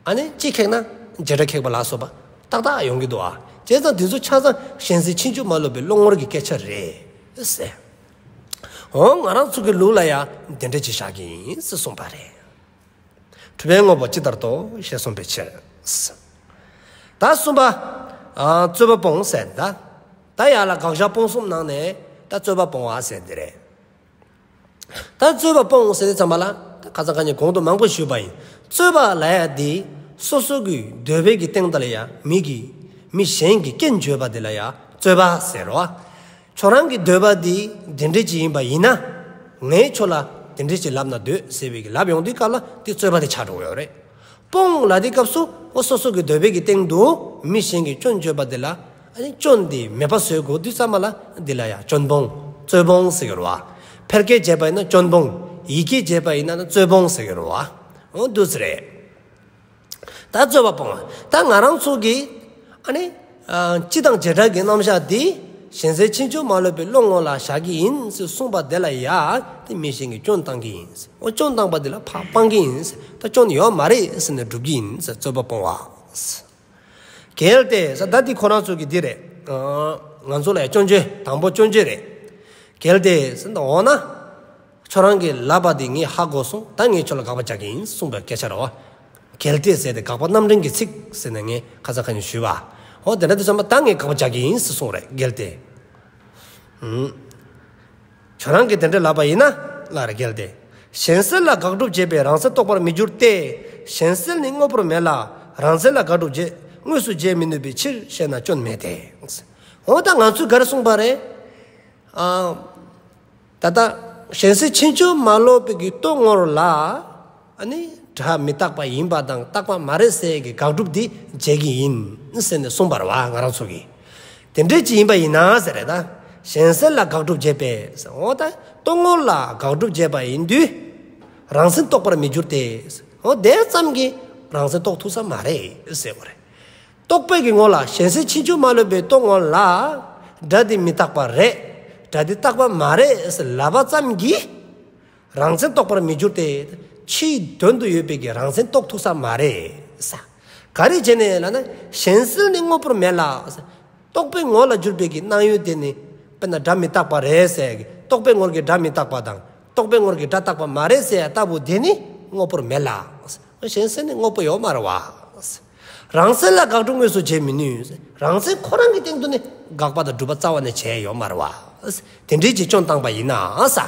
ཨ་ནི་སྤྱི་ཁེགས་ན་བྱེ་བྲག་ཁེགས་པ་ལ་སོགས་པ་ཏག་ཏག་ཡོང་གི་འདུག་ཨ། བྱས་ཙང་དེ་ཚོ་ཆ་ཚང་གཞན་སེལ་ཕྱིན་ཅི་མ་ལོག་པའི་བློ་ངོར་གྱི་སྐད་ཆ་རེད་ཟེར། འོ་ང་རང་ཚོ་གི་ལུགས་ལ་ཡ་དེ་འདྲ་ཅིག་བཞག་གི་ཡིན་ཟེར་གསུངས་པ་རེད། འཁྲུལ་པའི་དངོས་པོ་ཇི་ལྟར་རྟོགས་ཞེས་གསུངས་པའི་ཕྱིར། ད་གསུམ་པ། ཨ་རྩོད་པ་སྤོང་ཟེར་ད། ད་ཡར་ལ་དགག་བཞག་སྤོང་གསུམ་ནང་ནས་ད་རྩོད་པ་སྤོང་བ་ཟེར་འདི་རེད། ད་རྩོད་པ་སྤོང་ཟེར་དུས་ཙམ་པ་ལ་ད་ཁ་སང་ཁ་ཉིན་གོང་དུ་མང་པོ་ཞུས་པ་ཡིན། རྩོད་པ་ལབ་ཡ་འདི་སོ་སོ་གི་འདོད་པའི་གི་སྟེང་དུ་ལ་ཡ་མི་གི་མི་གཞན་གྱི་སྐྱོན་བརྗོད་པ་འདི་ལ་ཡ་རྩོད་པ་ཟེར་རོ། ཁྱོད་རང་གི་འདོད་པ་འདི་འདི་འདྲ་ཅིག་ཡིན་པ་ཡིན་ན། ངས་ཁྱོད་ལ་འདི་འདྲ་ཅིག་ལབ་ན་འདོད་ཟེར་བའི་གི་ལབ་ཡོང་དུས་སྐབས་ལ་འདི་རྩོད་པ་དེ་ཆགས་འགྲོ་གི་ཡོད་རེད། སྤོང་ལབ་དུས་སྐབས་སུ་འོ་སོ་སོ་གི་འདོད་པའི་གི་སྟེང་དུ་མི་གཞན་གྱི་སྐྱོན་བརྗོད་པ་འདི་ལ། ཨ་ནི་སྐྱོན་འདི་མེད་པ་བཟོ་དགོས་དུས་ཙམ་པ་ལ་འདི་ལ་ཡ་སྐྱོན་སྤོང་རྩོད་སྤོང་ཟེར་གི་རེད་བ། ཕལ་སྐད་བྱས་པ་ཡིན་ན་སྐྱོན་སྤོང་། ཡིག་སྐད་བྱས་པ་ཡིན་ན་རྩོད་སྤོང་ཟེར་གི་རེད་བ། འོ་འདུག་ཟེར་རེད། ད་རྩོད་པ་སྤོང་བ། ད་ང་རང་ཚོ་གིས་ཨ་ནི་ཨ་སྤྱི་དང་བྱེ་བྲག་གི་རྣམ་གཞག་འདི་གཞན་སེལ་ཕྱིན་ཅི་མ་ལོག་པའི་བློ་ངོ་ལ་བཞག་གི་ཡིན་ཟེར་གསུངས་པ་དེ་ལ་ཡ་དེ་མི་གཞན་གྱི་སྐྱོན་བཏང་གི་ཡིན་ཟེར། འོ་སྐྱོན་བཏང་པ་དེ་ལ་ཕར་སྤང་གི་ཡིན་ཟེར། ད་སྐྱོན་ཡོད་མ་རེད་ཟེར་ནས་སྒྲུབ་ཀྱི་ཡིན་ཟེར་རྩོད་པ་སྤོང་བ། གལ་ཏེ་ཟེར་ད་འདི་ཁོ་རང་ཚོ་གི་འདི་རེད། ཨ་ང་ཚོ་ལ་ཡ་སྐྱོན་བརྗོད་དང་པོ་སྐྱོན་བརྗོད་རེད། གལ་ཏེ་ཟེར་ད་འོ་ན། ཁྱོད་རང་གིས་ལབ་པ་འདི་ངས་ཧ་གོ་སོང་། ད་ངས་ཁྱོད་ལ་དགག་པ་རྒྱག་གི་ཡིན་གསུངས་པའི་སྐད་ཆ་རེད་བ། གལ་ཏེ་ཟེར་ཏེ་དགག་པ་རྣམ་འདྲེན་གྱི་ཚིག་ཟེར་ནས་ངས་ཁ་སང་ཁ་ཉིན་ཞུས་པ། འོ་དེ་འདྲ་དུས་ཙམ་པ་ད་ངས་དགག་པ་རྒྱག་གི་ཡིན་ཟེར་གསུངས་རེད་གལ་ཏེ། ཨུམ། ཁྱོད་རང་གིས་དེ་འདྲ་ལབ་པ་ཡིན་ན་ལབ་རེད་གལ་ཏེ། གཞན་སེལ་ལ་དགག་སྒྲུབ་བྱེད་པས་རང་སེལ་རྟོགས་པར་མི་འགྱུར་ཏེ། གཞན་སེལ་ནི་དངོས་པོར་མེད་ལ་རང་སེལ་ལ་དགག་སྒྲུབ་བྱེད་དངོས་སུ་བྱེད་མི་ནུས་པའི་ཕྱིར་ཞེ་ན་སྐྱོན་མེད་དེ། འོ་ད་ང་ཚོས་ག་རེ་གསུངས་པ་རེད། ཨ། ད་ལྟ་གཞན་སེལ་ཕྱིན་ཅི་མ་ལོག་པའི་གི་རྟོག་ངོར་ལ་ཨ་ནི་སྒྲ་མི་རྟག་པ་ཡིན་པ་དང་རྟག་པ་མ་རེད་ཟེར་གི་དགག་སྒྲུབ་འདི་བྱེད་ཀྱི་ཡིན་ཟེར་ནས་གསུངས་པ་རེད་བ་ང་རང་ཚོ་གིས། དེ་འདྲ་ཅིག་ཡིན་པ་ཡིན་ན་ཟེར་རེད་ད། གཞན་སེལ་ལ་དགག་སྒྲུབ་བྱེད་པས་ཟེར། འོ་ད་རྟོག་ངོར་ལ་དགག་སྒྲུབ་བྱེད་པ་ཡིན་དུས། རང་སེལ་རྟོགས་པར་མི་འགྱུར་ཏེ། འོ་དེ་ཙམ་གྱིས་རང་མཚན་རྟོགས་ཐུབ་ས་མ་རེད་ཟེར་བ་རེད། རྟོག་པའི་གི་ངོ་ལ་གཞན་སེལ་ཕྱིན་ཅི་མ་ལོག་པའི་རྟོག་ངོ་ལ་སྒྲ་དེ་མི་རྟག་པ་རེད། སྒྲ་དེ་རྟག་པ་མ་རེད་ཟེར་ལབ་པ་ཙམ་གྱིས་རང་མཚན་རྟོགས་པར་མི་འགྱུར་ཏེ། ཕྱིའི་དོན་དུ་ཡོད་པའི་གི་རང་མཚན་རྟོགས་ཐུབ་ས་མ་རེད་ས། ག་རེ་བྱས་ནས་ལབ་ན་གཞན་སེལ་ནི་དངོས་པོར་མེད་ལ། རྟོག་པའི་ངོ་ལ་གྱུར་པའི་གི་སྣང་ཡུལ་དེ་ནི་དཔེར་ན་སྒྲ་མི་རྟག་པ་རེད་ཟེར་གི་རྟོག་པའི་ངོར་གྱི་སྒྲ་མི་རྟག་པ་དང་རྟོག་པའི་ངོར་གྱི་སྒྲ་རྟག་པ་མ་རེད་ཟེར་ཡ་ལྟ་བུ་དེ་ནི་དངོས་པོར་མེད་ལ། གཞན་སེལ་ནི་དངོས་པོ་ཡོད་མ་རེད་བ། རང་སེལ་ལ་དགག་སྒྲུབ་དངོས་སུ་བྱེད་མི་ནུས། རང་སེལ་ཁོ་རང་གི་སྟེང་དུ་ནི་དགག་པ་དང་སྒྲུབ་པ་རྩ་བ་ནས་བྱས་ཡོད་མ་རེད་བ། དེ་འདྲའི་ཅིག་སྐྱོན་བཏང་པ་ཡིན་ན་ས།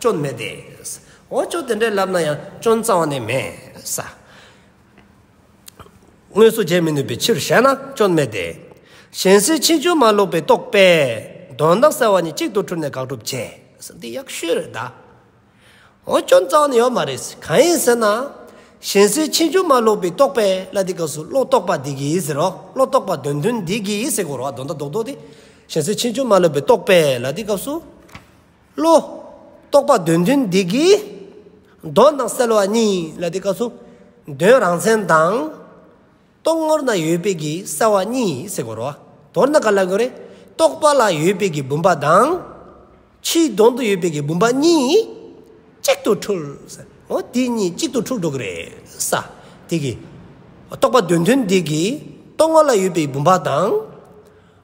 སྐྱོན་མེད་དེ། འོ་ཅོག་དེ་འདྲའི་ལབ་ན་ཡང་སྐྱོན་རྩ་བ་ནས་མེད་ས། དངོས་སུ་བྱེད་མི་ནུས་པའི་ཕྱིར་ཞེ་ན་སྐྱོན་མེད་དེ། གཞན་སེལ་ཕྱིན་ཅི་མ་ལོག་པའི་རྟོག་པས་དོན་དམ་གསལ་བ་ཉིད་གཅིག་ཏུ་འཁྲུལ་ནས་དགག་སྒྲུབ་བྱེད། འདི་ཡག་ཤོས་རེད་ད། འོ་སྐྱོན་རྩ་བ་ནས་ཡོད་མ་རེད། གང་ཡིན་ཟེར་ན། གཞན་སེལ་ཕྱིན་ཅི་མ་ལོག་པའི་རྟོག་པས་ལ་དེའི་སྐབས་སུ་བློ་རྟོག་པ་འདི་གིས་ཟེར་རོ། བློ་རྟོག་པ་དོན་མཐུན་འདི་གིས་ཟེར་དགོས་རོ། དོན་དག་རྡོག་རྡོག་དེ། གཞན་སེལ་ཕྱིན་ཅི་མ་ལོག་པའི་རྟོག་པས་ལ་དེའི་སྐབས་སུ། བློ། རྟོག་པ་དོན་མཐུན་འདི་གིས། དོན་དམ་གསལ་བ་གཉིས་ལ་དེའི་སྐབས་སུ། དོན་རང་མཚན་དང་། རྟོག་ངོར་ན་ཡོད་པའི་གི་གསལ་བ་གཉིས་ཟེར་དགོས་རོ། མདོར་ན་ག་ལ་དགོས་རེད། རྟོག་པ་ལ་ཡོད་པའི་གི་བུམ་པ་དང་། ཕྱིའི་དོན་དུ་ཡོད་པའི་གི་བུམ་པ་གཉིས། གཅིག་ཏུ་འཁྲུལ། འོ་དེ་གཉིས་གཅིག་ཏུ་འཁྲུལ་འགྲོ་གི་རེད་ས། དེ་གི། རྟོག་པ་དོན་མཐུན་འདི་གིས་རྟོག་ངོ་ལ་ཡོད་པའི་བུམ་པ་དང་།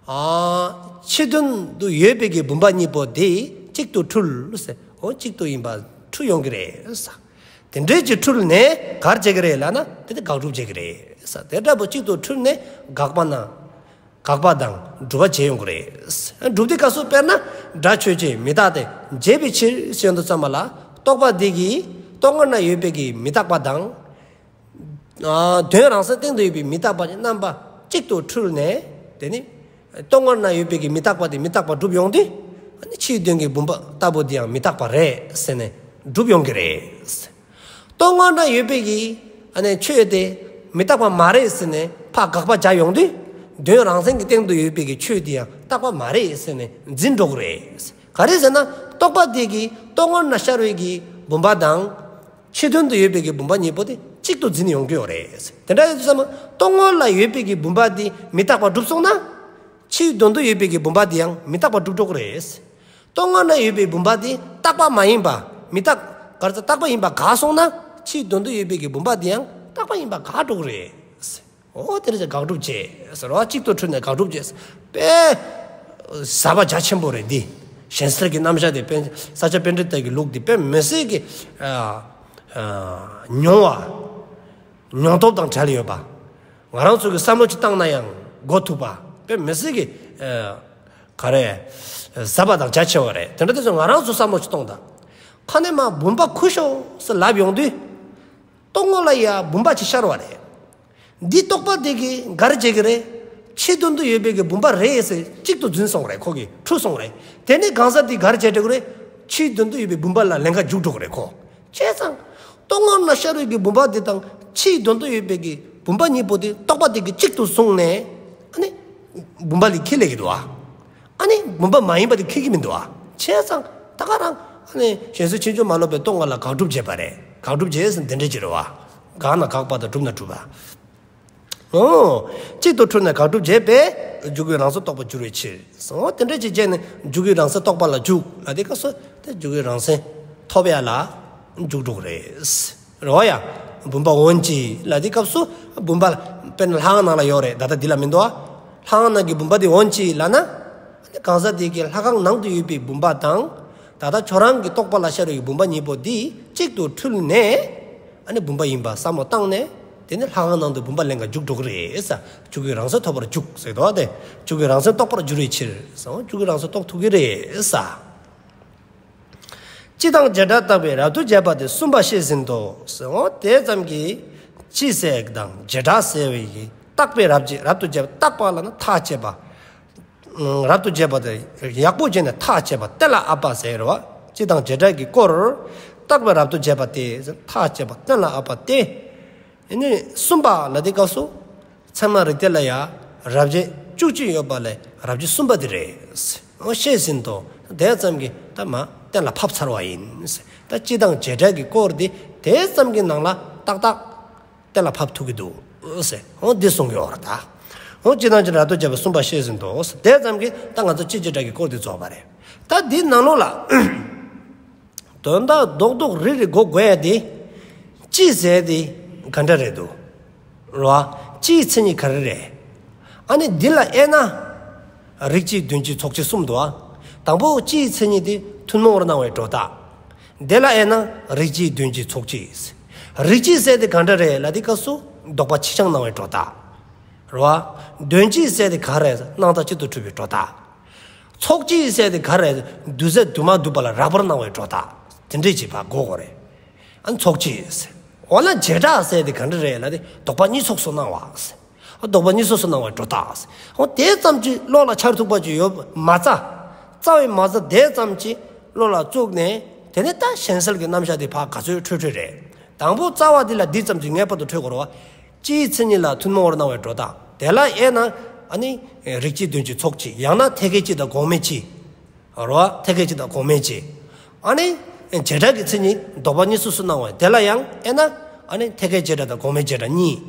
ཨ། ཕྱི་དོན་དུ་ཡོད་པའི་གི་བུམ་པ་གཉིས་པོ་དེ་གཅིག་ཏུ་འཁྲུལ་ཟེར། འོ་གཅིག་ཏུ་ཡིན་པ་འཁྲུལ་ཡོང་གི་རེད་ས། དེ་འདྲའི་ཅིག་འཁྲུལ་ནས་ག་རེ་བྱེད་ཀྱི་རེད་ལབ་ན་དེ་དེ་དགག་སྒྲུབ་བྱེད་ཀྱི་རེད་ས། དེ་འདྲ་པོ་གཅིག་ཏུ་འཁྲུལ་ནས་དགག་པ་ན། དགག་པ་དང་སྒྲུབ་པ་བྱེད་ཡོང་གི་རེད། སྒྲུབ་དེ་སྐབས་སུ་དཔེར་ན་སྒྲ་ཆོས་ཅན་མི་རྟག་སྟེ་བྱས་པའི་ཕྱིར་ཞེས་དོན་ཙམ་པ་ལ་རྟོག་པ་དེ་གིས་རྟོག་ངོར་ན་ཡོད་པའི་གི་མི་རྟག་པ་དང་། ཨ། དོན་རང་མཚན་སྟེང་དུ་ཡོད་པའི་མི་རྟག་པ་གཉིས་རྣམ་པ་གཅིག་ཏུ་འཁྲུལ་ནས་དེ་ནི། རྟོག་ངོར་ན་ཡོད་པའི་གི་མི་རྟག་པ་དེ་མི་རྟག་པ་སྒྲུབ་ཡོང་དུས། ཨ་ནི་ཕྱིའི་དོན་གྱི་བུམ་པ་ལྟ་བུ་དེ་ཡང་མི་རྟག་པ་རེད་ཟེར་ནས་སྒྲུབ་ཡོང་གི་རེད། རྟོག་ངོར་ན་ཡོད་པའི་གི་ཨ་ནི་ཆོས་དེ་མི་རྟག་པ་མ་རེད་ཟེར་ནས་ཕར་དགག་པ་རྒྱག་ཡོང་དུས། དོན་རང་མཚན་གྱི་སྟེང་དུ་ཡོད་པའི་གི་ཆོས་དེ་ཡང་རྟག་པ་མ་རེད་ཟེར་ནས་འཛིན་འགྲོ་གི་རེད། ག་རེ་ཟེར་ན་རྟོག་པ་དེ་གིས་རྟོག་ངོར་ན་ཤར་བའི་གི་བུམ་པ་དང་། ཕྱི་དོན་དུ་ཡོད་པའི་གི་བུམ་པ་གཉིས་པོ་དེ་གཅིག་ཏུ་འཛིན་ཡོང་གི་ཡོད་རེད། དེ་འདྲ་ཡོད་དུས་ཙམ་པ་རྟོག་ངོར་ལ་ཡོད་པའི་གི་བུམ་པ་དེ་མི་རྟག་པ་གྲུབ་སོང་ན། ཕྱིའི་དོན་དུ་ཡོད་པའི་གི་བུམ་པ་དེ་ཡང་མི་རྟག་པ་གྲུབ་འགྲོ་གི་རེད། རྟོག་ངོར་ན་ཡོད་པའི་བུམ་པ་དེ་རྟག་པ་མ་ཡིན་པ། མི་རྟག་ག་རེ་ཟེར་རྟག་པ་ཡིན་པ་འགག་སོང་ན། ཕྱིའི་དོན་དུ་ཡོད་པའི་གི་བུམ་པ་དེ་ཡང་རྟག་པ་ཡིན་པ་འགག་འགྲོ་གི་རེད། འོ་དེ་རེད་ཟེར་དགག་སྒྲུབ་བྱེད་ཟེར་རོ། གཅིག་ཏུ་འཁྲུལ་ནས་དགག་སྒྲུབ་བྱེད། དཔེ་ཟབ་པ་རྒྱ་ཆེན་པོ་རེད་འདི། གཞན་སེལ་གྱི་རྣམ་གཞག་དེ་དཔེ་ས་སྐྱ་པཎྜི་ཏ་གི་ལུགས་འདི་དཔེ་མི་སྲིད་ཀྱི། ཨ། ཨ། མྱོང་བ། མྱོང་སྟོབས་དང་བྲལ་ཡོད་པ། ང་རང་ཚོ་གི་བསམ་བློ་ཅིག་བཏང་ན་ཡང་གོ་ཐུབ་པ། དཔེ་མི་སྲིད་ཀྱི། ཨ། ག་རེ། ཟབ་པ་དང་རྒྱ་ཆེ་བ་རེད། དེ་འདྲ་དེ་ཚོ་ང་རང་ཚོ་བསམ་བློ་ཅིག་གཏོང་དང་། ཁ་ནས་མར་བུམ་པ་ཁུར་ཤོག་ཟེར་ལབ་ཡོང་དུས། རྟོག་ངོ་ལ་ཡ་བུམ་པ་ཅིག་ཤར་བ་རེད། འདི་རྟོག་པ་དེ་གིས་ག་རེ་བྱེད་ཀྱི་རེད། ཕྱི་དོན་དུ་ཡོད་པའི་གི་བུམ་པ་རེད་ཟེར་གཅིག་ཏུ་འཛིན་སོང་རེད། ཁོ་གིས་འཁྲུལ་སོང་རེད། དེ་ནས་གང་ཟག་དེས་ག་རེ་བྱེད་འགྲོ་གི་རེད། ཕྱི་དོན་དུ་ཡོད་པའི་བུམ་པ་ལ་ལན་འགའ་འཇུག་འགྲོ་གི་རེད་ཁོ། བྱས་ཙང་། རྟོག་ངོ་ན་ཤར་བའི་གི་བུམ་པ་དེ་དང་ཕྱིའི་དོན་དུ་ཡོད་པའི་གི་བུམ་པ་གཉིས་པོ་དེ་རྟོག་པ་དེ་གིས་གཅིག་ཏུ་བཟུང་ནས། ཨ་ནི། བུམ་པ་ལས་འཁྱེར་ལེ་གི་འདུག་ཨ། ཨ་ནི་བུམ་པ་མ་ཡིན་པ་དེ་འཁྱེར་གྱི་མི་འདུག་ཨ། བྱས་ཙང་ད་ག་རང་ཨ་ནི་གཞན་སེལ་ཕྱིན་ཅི་མ་ལོག་པའི་རྟོག་ངོ་ལ་དགག་སྒྲུབ་བྱེད་པ་རེད། དགག་སྒྲུབ་བྱེད་ཟེར་འདི་འདྲ་ཅིག་རེད་བ། དགག་ན་དགག་པ་དང་སྒྲུབ་ན་སྒྲུབ་པ། འོ། གཅིག་ཏུ་འཁྲུལ་ནས་དགག་སྒྲུབ་བྱེད་པས་འཇུག་པའི་རང་མཚན་རྟོགས་པར་འགྱུར་བའི་ཕྱིར། འོ་དེ་འདྲ་ཅིག་བྱས་ནས་འཇུག་པའི་རང་མཚན་རྟོགས་པ་ལ་འཇུག་ལ་དེ་སྐབས་སུ་དེ་འཇུག་པའི་རང་མཚན་ཐོབ་ཡ་ལ་འཇུག་འགྲོ་གི་རེད། རེད་བ་ཡ། བུམ་པ་འོན་ཅིག་ལ་དེ་སྐབས་སུ་བུམ་པ་དཔེར་ན་ལྷ་ཁང་ནང་ལ་ཡོད་རེད། ད་ལྟ་འདི་ལ་མི་འདུག་ཨ། ལྷ་ཁང་ནང་གི་བུམ་པ་དེ་འོན་ཅིག་ལབ་ན། གང་ཟག་དེ་གི་ལྷ་ཁང་ནང་དུ་ཡོད་པའི་བུམ་པ་དང་། ད་ལྟ་ཁྱོད་རང་གི་རྟོག་པ་ལ་ཤར་བའི་བུམ་པ་གཉིས་པོ་དེ་གཅིག་ཏུ་འཁྲུལ་ནས། ཨ་ནི་བུམ་པ་ཡིན་པ་བསམ་བློ་བཏང་ནས། དེ་ནི་ལྷ་ཁང་ནང་དུ་བུམ་པ་ལེན་ག་འཇུག་འགྲོ་གི་རེད་ས། འཇུག་པའི་རང་མཚན་ཐོབ་པར་འཇུག་ཟེར་དོ་དེ། འཇུག་པའི་རང་མཚན་རྟོགས་པར་འགྱུར་བའི་ཕྱིར་ཟེར། འཇུག་པའི་རང་མཚན་རྟོགས་ཐུབ་ཀྱི་རེད་ས། སྤྱི་དང་བྱེ་བྲག་བརྟག་པའི་རབ་ཏུ་བྱེད་པ་སྟེ་གསུམ་པ་བཤད་ཟིན་ཏོ་ཟེར། འོ་དེ་ཙམ་གྱིས་སྤྱི་ཟེར་དང་བྱེ་བྲག་ཟེར་བའི་གི་བརྟག་པའི་རབ་བྱེད་རབ་ཏུ་བྱེད་པ་བརྟག་པ་ལབ་ན་ཐག་བཅད་པ། རབ་ཏུ་བྱེད་པ་དེ་ཡག་པོ་བྱས་ནས་ཐག་བཅད་པ་གཏན་ལ་དབབ་པ་ཟེར་རོ། སྤྱི་དང་བྱེ་བྲག་གི་སྐོར་བརྟག་པའི་རབ་ཏུ་བྱེད་པ་སྟེ་ཐག་བཅད་པ་གཏན་ལ་དབབ་པ་སྟེ། ཨ་ནི་གསུམ་པ་ལ་དེ་སྐབས་སུ་ཚད་མ་རིགས་གཏེར་ལ་ཡ་རབ་བྱེད་བཅུ་གཅིག་ཡོད་པ་ལས་རབ་བྱེད་གསུམ་པ་དེ་རེད། འོ་བཤད་ཟིན་ཏོ། དེ་ཙམ་གྱིས་ད་མ་གཏན་ལ་ཕབ་ཚར་བ་ཡིན། ད་སྤྱི་དང་བྱེ་བྲག་གི་སྐོར་དེ་དེ་ཙམ་གྱི་ནང་ལ་ཏག་ཏག་ གཏན་ལ་ཕབ་ཐུབ་ཀྱི་འདུག་ཟེར། འོ་འདི་གསུང་གི་ཡོད་རེད་ད། འོ་སྤྱིར་བཏང་ཅིག་རབ་ཏུ་བྱེད་པའི་གསུམ་པ་བཤད་ཟིན་ཏོ། དེ་ཙམ་གྱིས་ད་ང་ཚོ་སྤྱི་བྱེ་བྲག་གི་སྐོར་འདི་རྫོགས་པ་རེད། ད་འདི་ནང་ལོགས་ལ། དོན་དག་རྡོག་རྡོག་རིལ་རིལ་གོ་དགོས་ཡ་དེ། སྤྱི་ཟེར་དེ་ག་འདྲ་རེད་འདུག་རེད་བ། སྤྱིའི་མཚན་ཉིད་ག་རེ་རེད། ཨ་ནི་འདི་ལ་དབྱེ་ན། རིགས་སྤྱི་དོན་སྤྱི་ཚོགས་སྤྱི་གསུམ་འདུག་བ། དང་པོ་སྤྱིའི་མཚན་ཉིད་དེ་ཐུན་མོང་བར་སྣང་བའི་སྒྲོ་བཏགས། དེ་ལ་དབྱེ་ན་རིགས་སྤྱི་དོན་སྤྱི་ཚོགས་སྤྱི། རིགས་སྤྱི་ཟེར་དེ་ག་འདྲ་རེད་ལབ་དེ་སྐབས་སུ་ལྡོག་པ་ཆིག་རྐྱང་སྣང་བའི་སྒྲོ་བཏགས། རེད་བ། དོན་སྤྱི་ཟེར་དེ་ག་རེད། སྣང་བཏགས་གཅིག་ཏུ་གྲུབ་པའི་སྒྲོ་བཏགས། ཚོགས་སྤྱི་ཟེར་དེ་ག་རེད། རྡུལ་རྫས་དུ་མ་འདུས་པ་ལ་རགས་པར་སྣང་བའི་སྒྲོ་བཏགས། དེ་འདྲས་ཅིག་ཕར་གོ་དགོས་རེད། ཨ་ནི་ཚོགས་སྤྱི་ཟེར། འོ་ན་བྱེ་བྲག་ཟེར་དེ་ག་འདྲ་རེད་ལབ་དེ་ལྡོག་པ་གཉིས་ཚོགས་སུ་སྣང་བ་ཟེར། ལྡོག་པ་གཉིས་ཚོགས་སུ་སྣང་བའི་སྒྲོ་བཏགས་ཟེར། འོ་དེ་ཙམ་ཅིག་བློ་ལ་འཆར་ཐུབ་པ་ཅིག་ཡོད། མ་རྩ། རྩ་བའི་མ་རྩ་དེ་ཙམ་ཅིག་བློ་ལ་བཙུགས་ནས། དེ་ནས་ད་གཞན་སེལ་གྱི་རྣམ་གཞག་དེ་ཕར་ག་ཚོད་འཕྲོད་འཕྲོད་རེད། དང་པོ་རྩ་བ་འདི་ལ་འདི་ཙམ་ཅིག་ངེས་པར་དུ་འཕྲོད་དགོས་རེད་བ། སྤྱིའི་མཚན་ཉིད་ལ་ཐུན་མོང་བར་སྣང་བའི་སྒྲོ་བཏགས། དེ་ལ་དབྱེ་ན། ཨ་ནི། རིགས་སྤྱི་དོན་སྤྱི་ཚོགས་སྤྱི། ཡང་ན་ཐད་ཀའི་སྤྱི་དང་གོང་མའི་སྤྱི། རེད་བ། ཐད་ཀའི་སྤྱི་དང་གོང་མའི་སྤྱི། ཨ་ནི། བྱེ་བྲག་གི་མཚན་ཉིད་ལྡོག་པ་གཉིས་ཚོགས་སུ་སྣང་བ་དེ་ལ་ཡང་དབྱེ་ན། ཨ་ནི་ཐད་ཀའི་བྱེ་བྲག་དང་གོང་མའི་བྱེ་བྲག་གཉིས།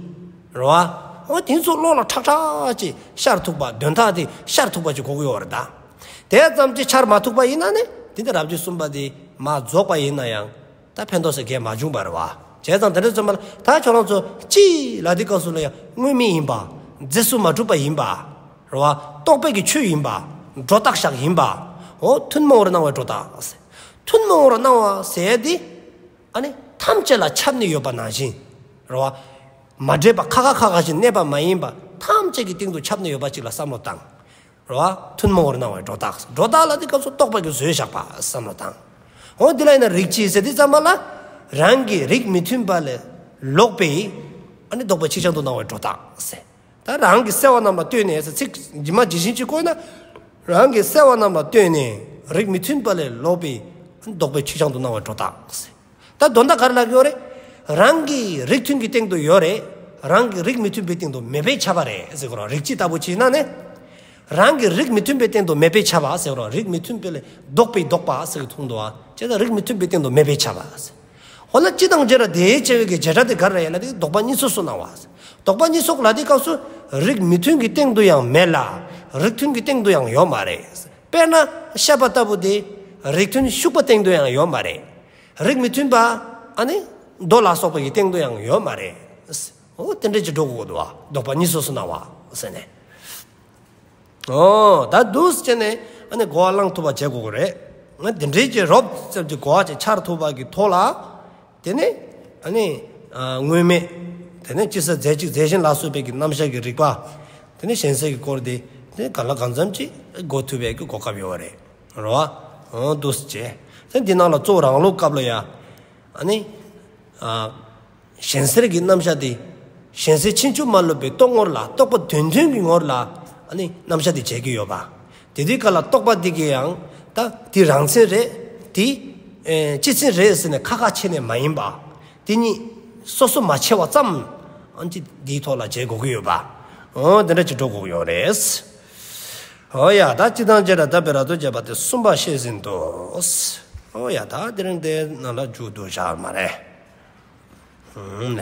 རེད་བ། འོ་དེ་ཚོ་བློ་ལ་ཁྲག་ཁྲག་ཅིག་ཤར་ཐུབ་པ། དོན་དག་དེ་ཤར་ཐུབ་པ་ཅིག་དགོས་ཀྱི་ཡོད་རེད་ད། དེ་ཙམ་ཅིག་འཆར་མ་ཐུབ་པ་ཡིན་ན་ནི། དེ་འདྲ་རབ་བྱེད་གསུམ་པ་དེ་མ་རྫོགས་པ་ཡིན་ན་ཡང་། ད་ཕན་ཐོགས་ཟེར་གང་ཡང་མ་བྱུང་བ་རེད་བ། བྱས་ཙང་དེ་འདྲ་ཙམ་པ་ལ་ད་ཁྱོད་རང་ཚོ་སྤྱི་ལབ་དེ་སྐབས་སུ་ལ་ཡང་དངོས་མེད་ཡིན་པ། རྫས་སུ་མ་གྲུབ་པ་ཡིན་པ། རེད་བ། རྟོག་པའི་གི་ཆོས་ཡིན་པ། སྒྲོ་བཏགས་བཞག་ཡིན་པ། འོ་ཐུན་མོང་བར་སྣང་བའི་སྒྲོ་བཏགས། ཐུན་མོང་བར་སྣང་བ་ཟེར་དེ། ཨ་ནི་ཐམས་ཅད་ལ་ཁྱབ་ནས་ཡོད་པ་ནང་བཞིན། རེད་བ། མ་འདྲེས་པ་ཁ་ཁ་ཁ་ཁ་ཞིག་གནས་པ་མ་ཡིན་པ། ཐམས་ཅད་ཀྱི་སྟེང་དུ་ཁྱབ་ནས་ཡོད་པ་ཅིག་ལ་བསམ་བློ་བཏང་། རེད་བ། ཐུན་མོང་བར་སྣང་བའི་སྒྲོ་བཏགས། སྒྲོ་བཏགས་ལབ་དེ་སྐབས་སུ་རྟོག་པ་གིས་བཟོས་བཞག་པ་བསམ་བློ་བཏང་། འོ་འདི་ལ་ཡིན་ན་རིགས་སྤྱི་ཟེར་དུས་ཙམ་པ་ལ། རང་གི་རིགས་མི་མཐུན་པ་ལས་ལོག་པའི། ཨ་ནི་ལྡོག་པ་ཆིག་རྐྱང་དུ་སྣང་བའི་སྒྲོ་བཏགས་ཟེར། ད་རང་གི་གསལ་བ་རྣམས་ལ་ལྟོས་ནས་ཟེར་ཚིག་ཇི་མ་ཇི་བཞིན་ཅིག་བཀོད་ན། རང་གི་གསལ་བ་རྣམས་ལ་ལྟོས་ནས་རིགས་མི་མཐུན་པ་ལས་ལོག་པའི། ཨ་ནི་ལྡོག་པ་ཆིག་རྐྱང་དུ་སྣང་བའི་སྒྲོ་བཏགས་ཟེར། ད་དོན་དག་ག་རེ་ལབ་ཀྱི་ཡོད་རེད། རང་གི་རིགས་མཐུན་གྱི་སྟེང་དུ་ཡོད་རེད། རང་གི་རིགས་མི་མཐུན་པའི་སྟེང་དུ་མེད་པས་ཁྱབ་པ་རེད་ཟེར་གོ་ར། རིགས་སྤྱི་ལྟ་བུ་བྱས་ན་ནི། རང་གི་རིགས་མི་མཐུན་པའི་སྟེང་དུ་མེད་པས་ཁྱབ་པ་ཟེར་གོ་ར། རིགས་མི་མཐུན་པའི་ལས་ལྡོག་པའི་ལྡོག་པ་ཟེར་གི་ཐུང་དུ་བ། བྱས་ཙང་རིགས་མི་མཐུན་པའི་སྟེང་དུ་མེད་པས་ཁྱབ་པ་ཟེར། འོ་ན་སྤྱི་དང་བྱེ་བྲག་དེའི་ཕྱེ་བའི་གི་བྱེ་བྲག་དེ་ག་རེ་ཡིན་ལབ་དེ་ལྡོག་པ་གཉིས་ཚོགས་སུ་སྣང་བ་ཟེར། ལྡོག་པ་གཉིས་ཚོགས་ལབ་དེ་སྐབས་སུ་རིགས་མི་མཐུན་གྱི་སྟེང་དུ་ཡང་མེད་ལ། རིགས་མཐུན་གྱི་སྟེང་དུ་ཡང་ཡོད་མ་རེད། དཔེར་ན་ཤ་པ་ལྟ་བུ་དེ་རིགས་མཐུན་ཤུག་པ་སྟེང་དུ་ཡང་ཡོད་མ་རེད། རིགས་མི་མཐུན་པ། ཨ་ནི་རྡོ་ལ་སོགས་པ་གི་སྟེང་དུ་ཡང་ཡོད་མ་རེད། འོ་དེ་འདྲ་ཅིག་འགྲོ་དགོས་འདུག་བ། ལྡོག་པ་གཉིས་ཚོགས་སུ་སྣང་བ་ཟེར་ནས། འོ་ད་འདུག་སེ་བྱས་ནས་ཨ་ནི་གོ་བ་བླང་ཐུབ་པ་བྱེད་དགོས་ཀྱི་རེད། ང་དེ་འདྲའི་ཅིག་རོབ་ཙམ་གྱི་གོ་བ་ཅིག་འཆར་ཐུབ་པ་གི་ཐོག་ལ། དེ་ནས་ཨ་ནི་ཨ་དངོས་མེད། དེ་ནས་སྤྱི་གསལ་རྫས་གཅིག་རྫས་གཞན་ལ་སོགས་པའི་གི་རྣམ་གཞག་གི་རིགས་པ། དེ་ནས་གཞན་སེལ་གྱི་སྐོར་དེ། དེ་གང་ལ་གང་འཚམ་ཅིག་གོ་ཐུབ་པའི་གི་གོ་སྐབས་ཡོད་རེད། རེད་བ། འོ་འདུག་སེ་བྱས། དེ་འདི་ནང་ལ་གཙོ་བོ་རང་ལུགས་སྐབས་ལ་ཡ། ཨ་ནི། ཨ། གཞན་སེལ་གྱི་རྣམ་གཞག་དེ། གཞན་སེལ་ཕྱིན་ཅི་མ་ལོག་པའི་རྟོག་ངོར་ལ། རྟོག་པ་དོན་མཐུན་གྱི་ངོར་ལ། ཨ་ནི་རྣམ་གཞག་དེ་བྱེད་ཀྱི་ཡོད་པ། དེ་དུས་སྐབས་ལ་རྟོག་པ་འདི་གིས་ཡང་། ད་དེ་རང་མཚན་རེད། དེ་ཨེ་སྤྱི་མཚན་རེད་ཟེར་ནས་ཁ་ཁ་ཕྱེ་ནས་མ་ཡིན་པ། དེ་གཉིས་སོ་སོ་མ་ཕྱེ་བ་ཙམ། ཨ་ནི་འདིའི་ཐོག་ལ་བྱེད་དགོས་ཀྱི་ཡོད་པ། འོ་དེ་འདྲ་ཅིག་འགྲོ་དགོས་ཀྱི་ཡོད་རེད། འོ་ཡ། ད་སྤྱི་དང་བྱེ་བྲག་ད་བེ་ར་ཏོ་བྱས་པ་དེ་གསུམ་པ་བཤད་ཟིན་ཏོ། འོ་ཡ། ད་དེ་རིང་དེ་ནང་ལ་མཇུག་བསྡུ་བཞག་མ་རེད། ཧུམ་ཡ།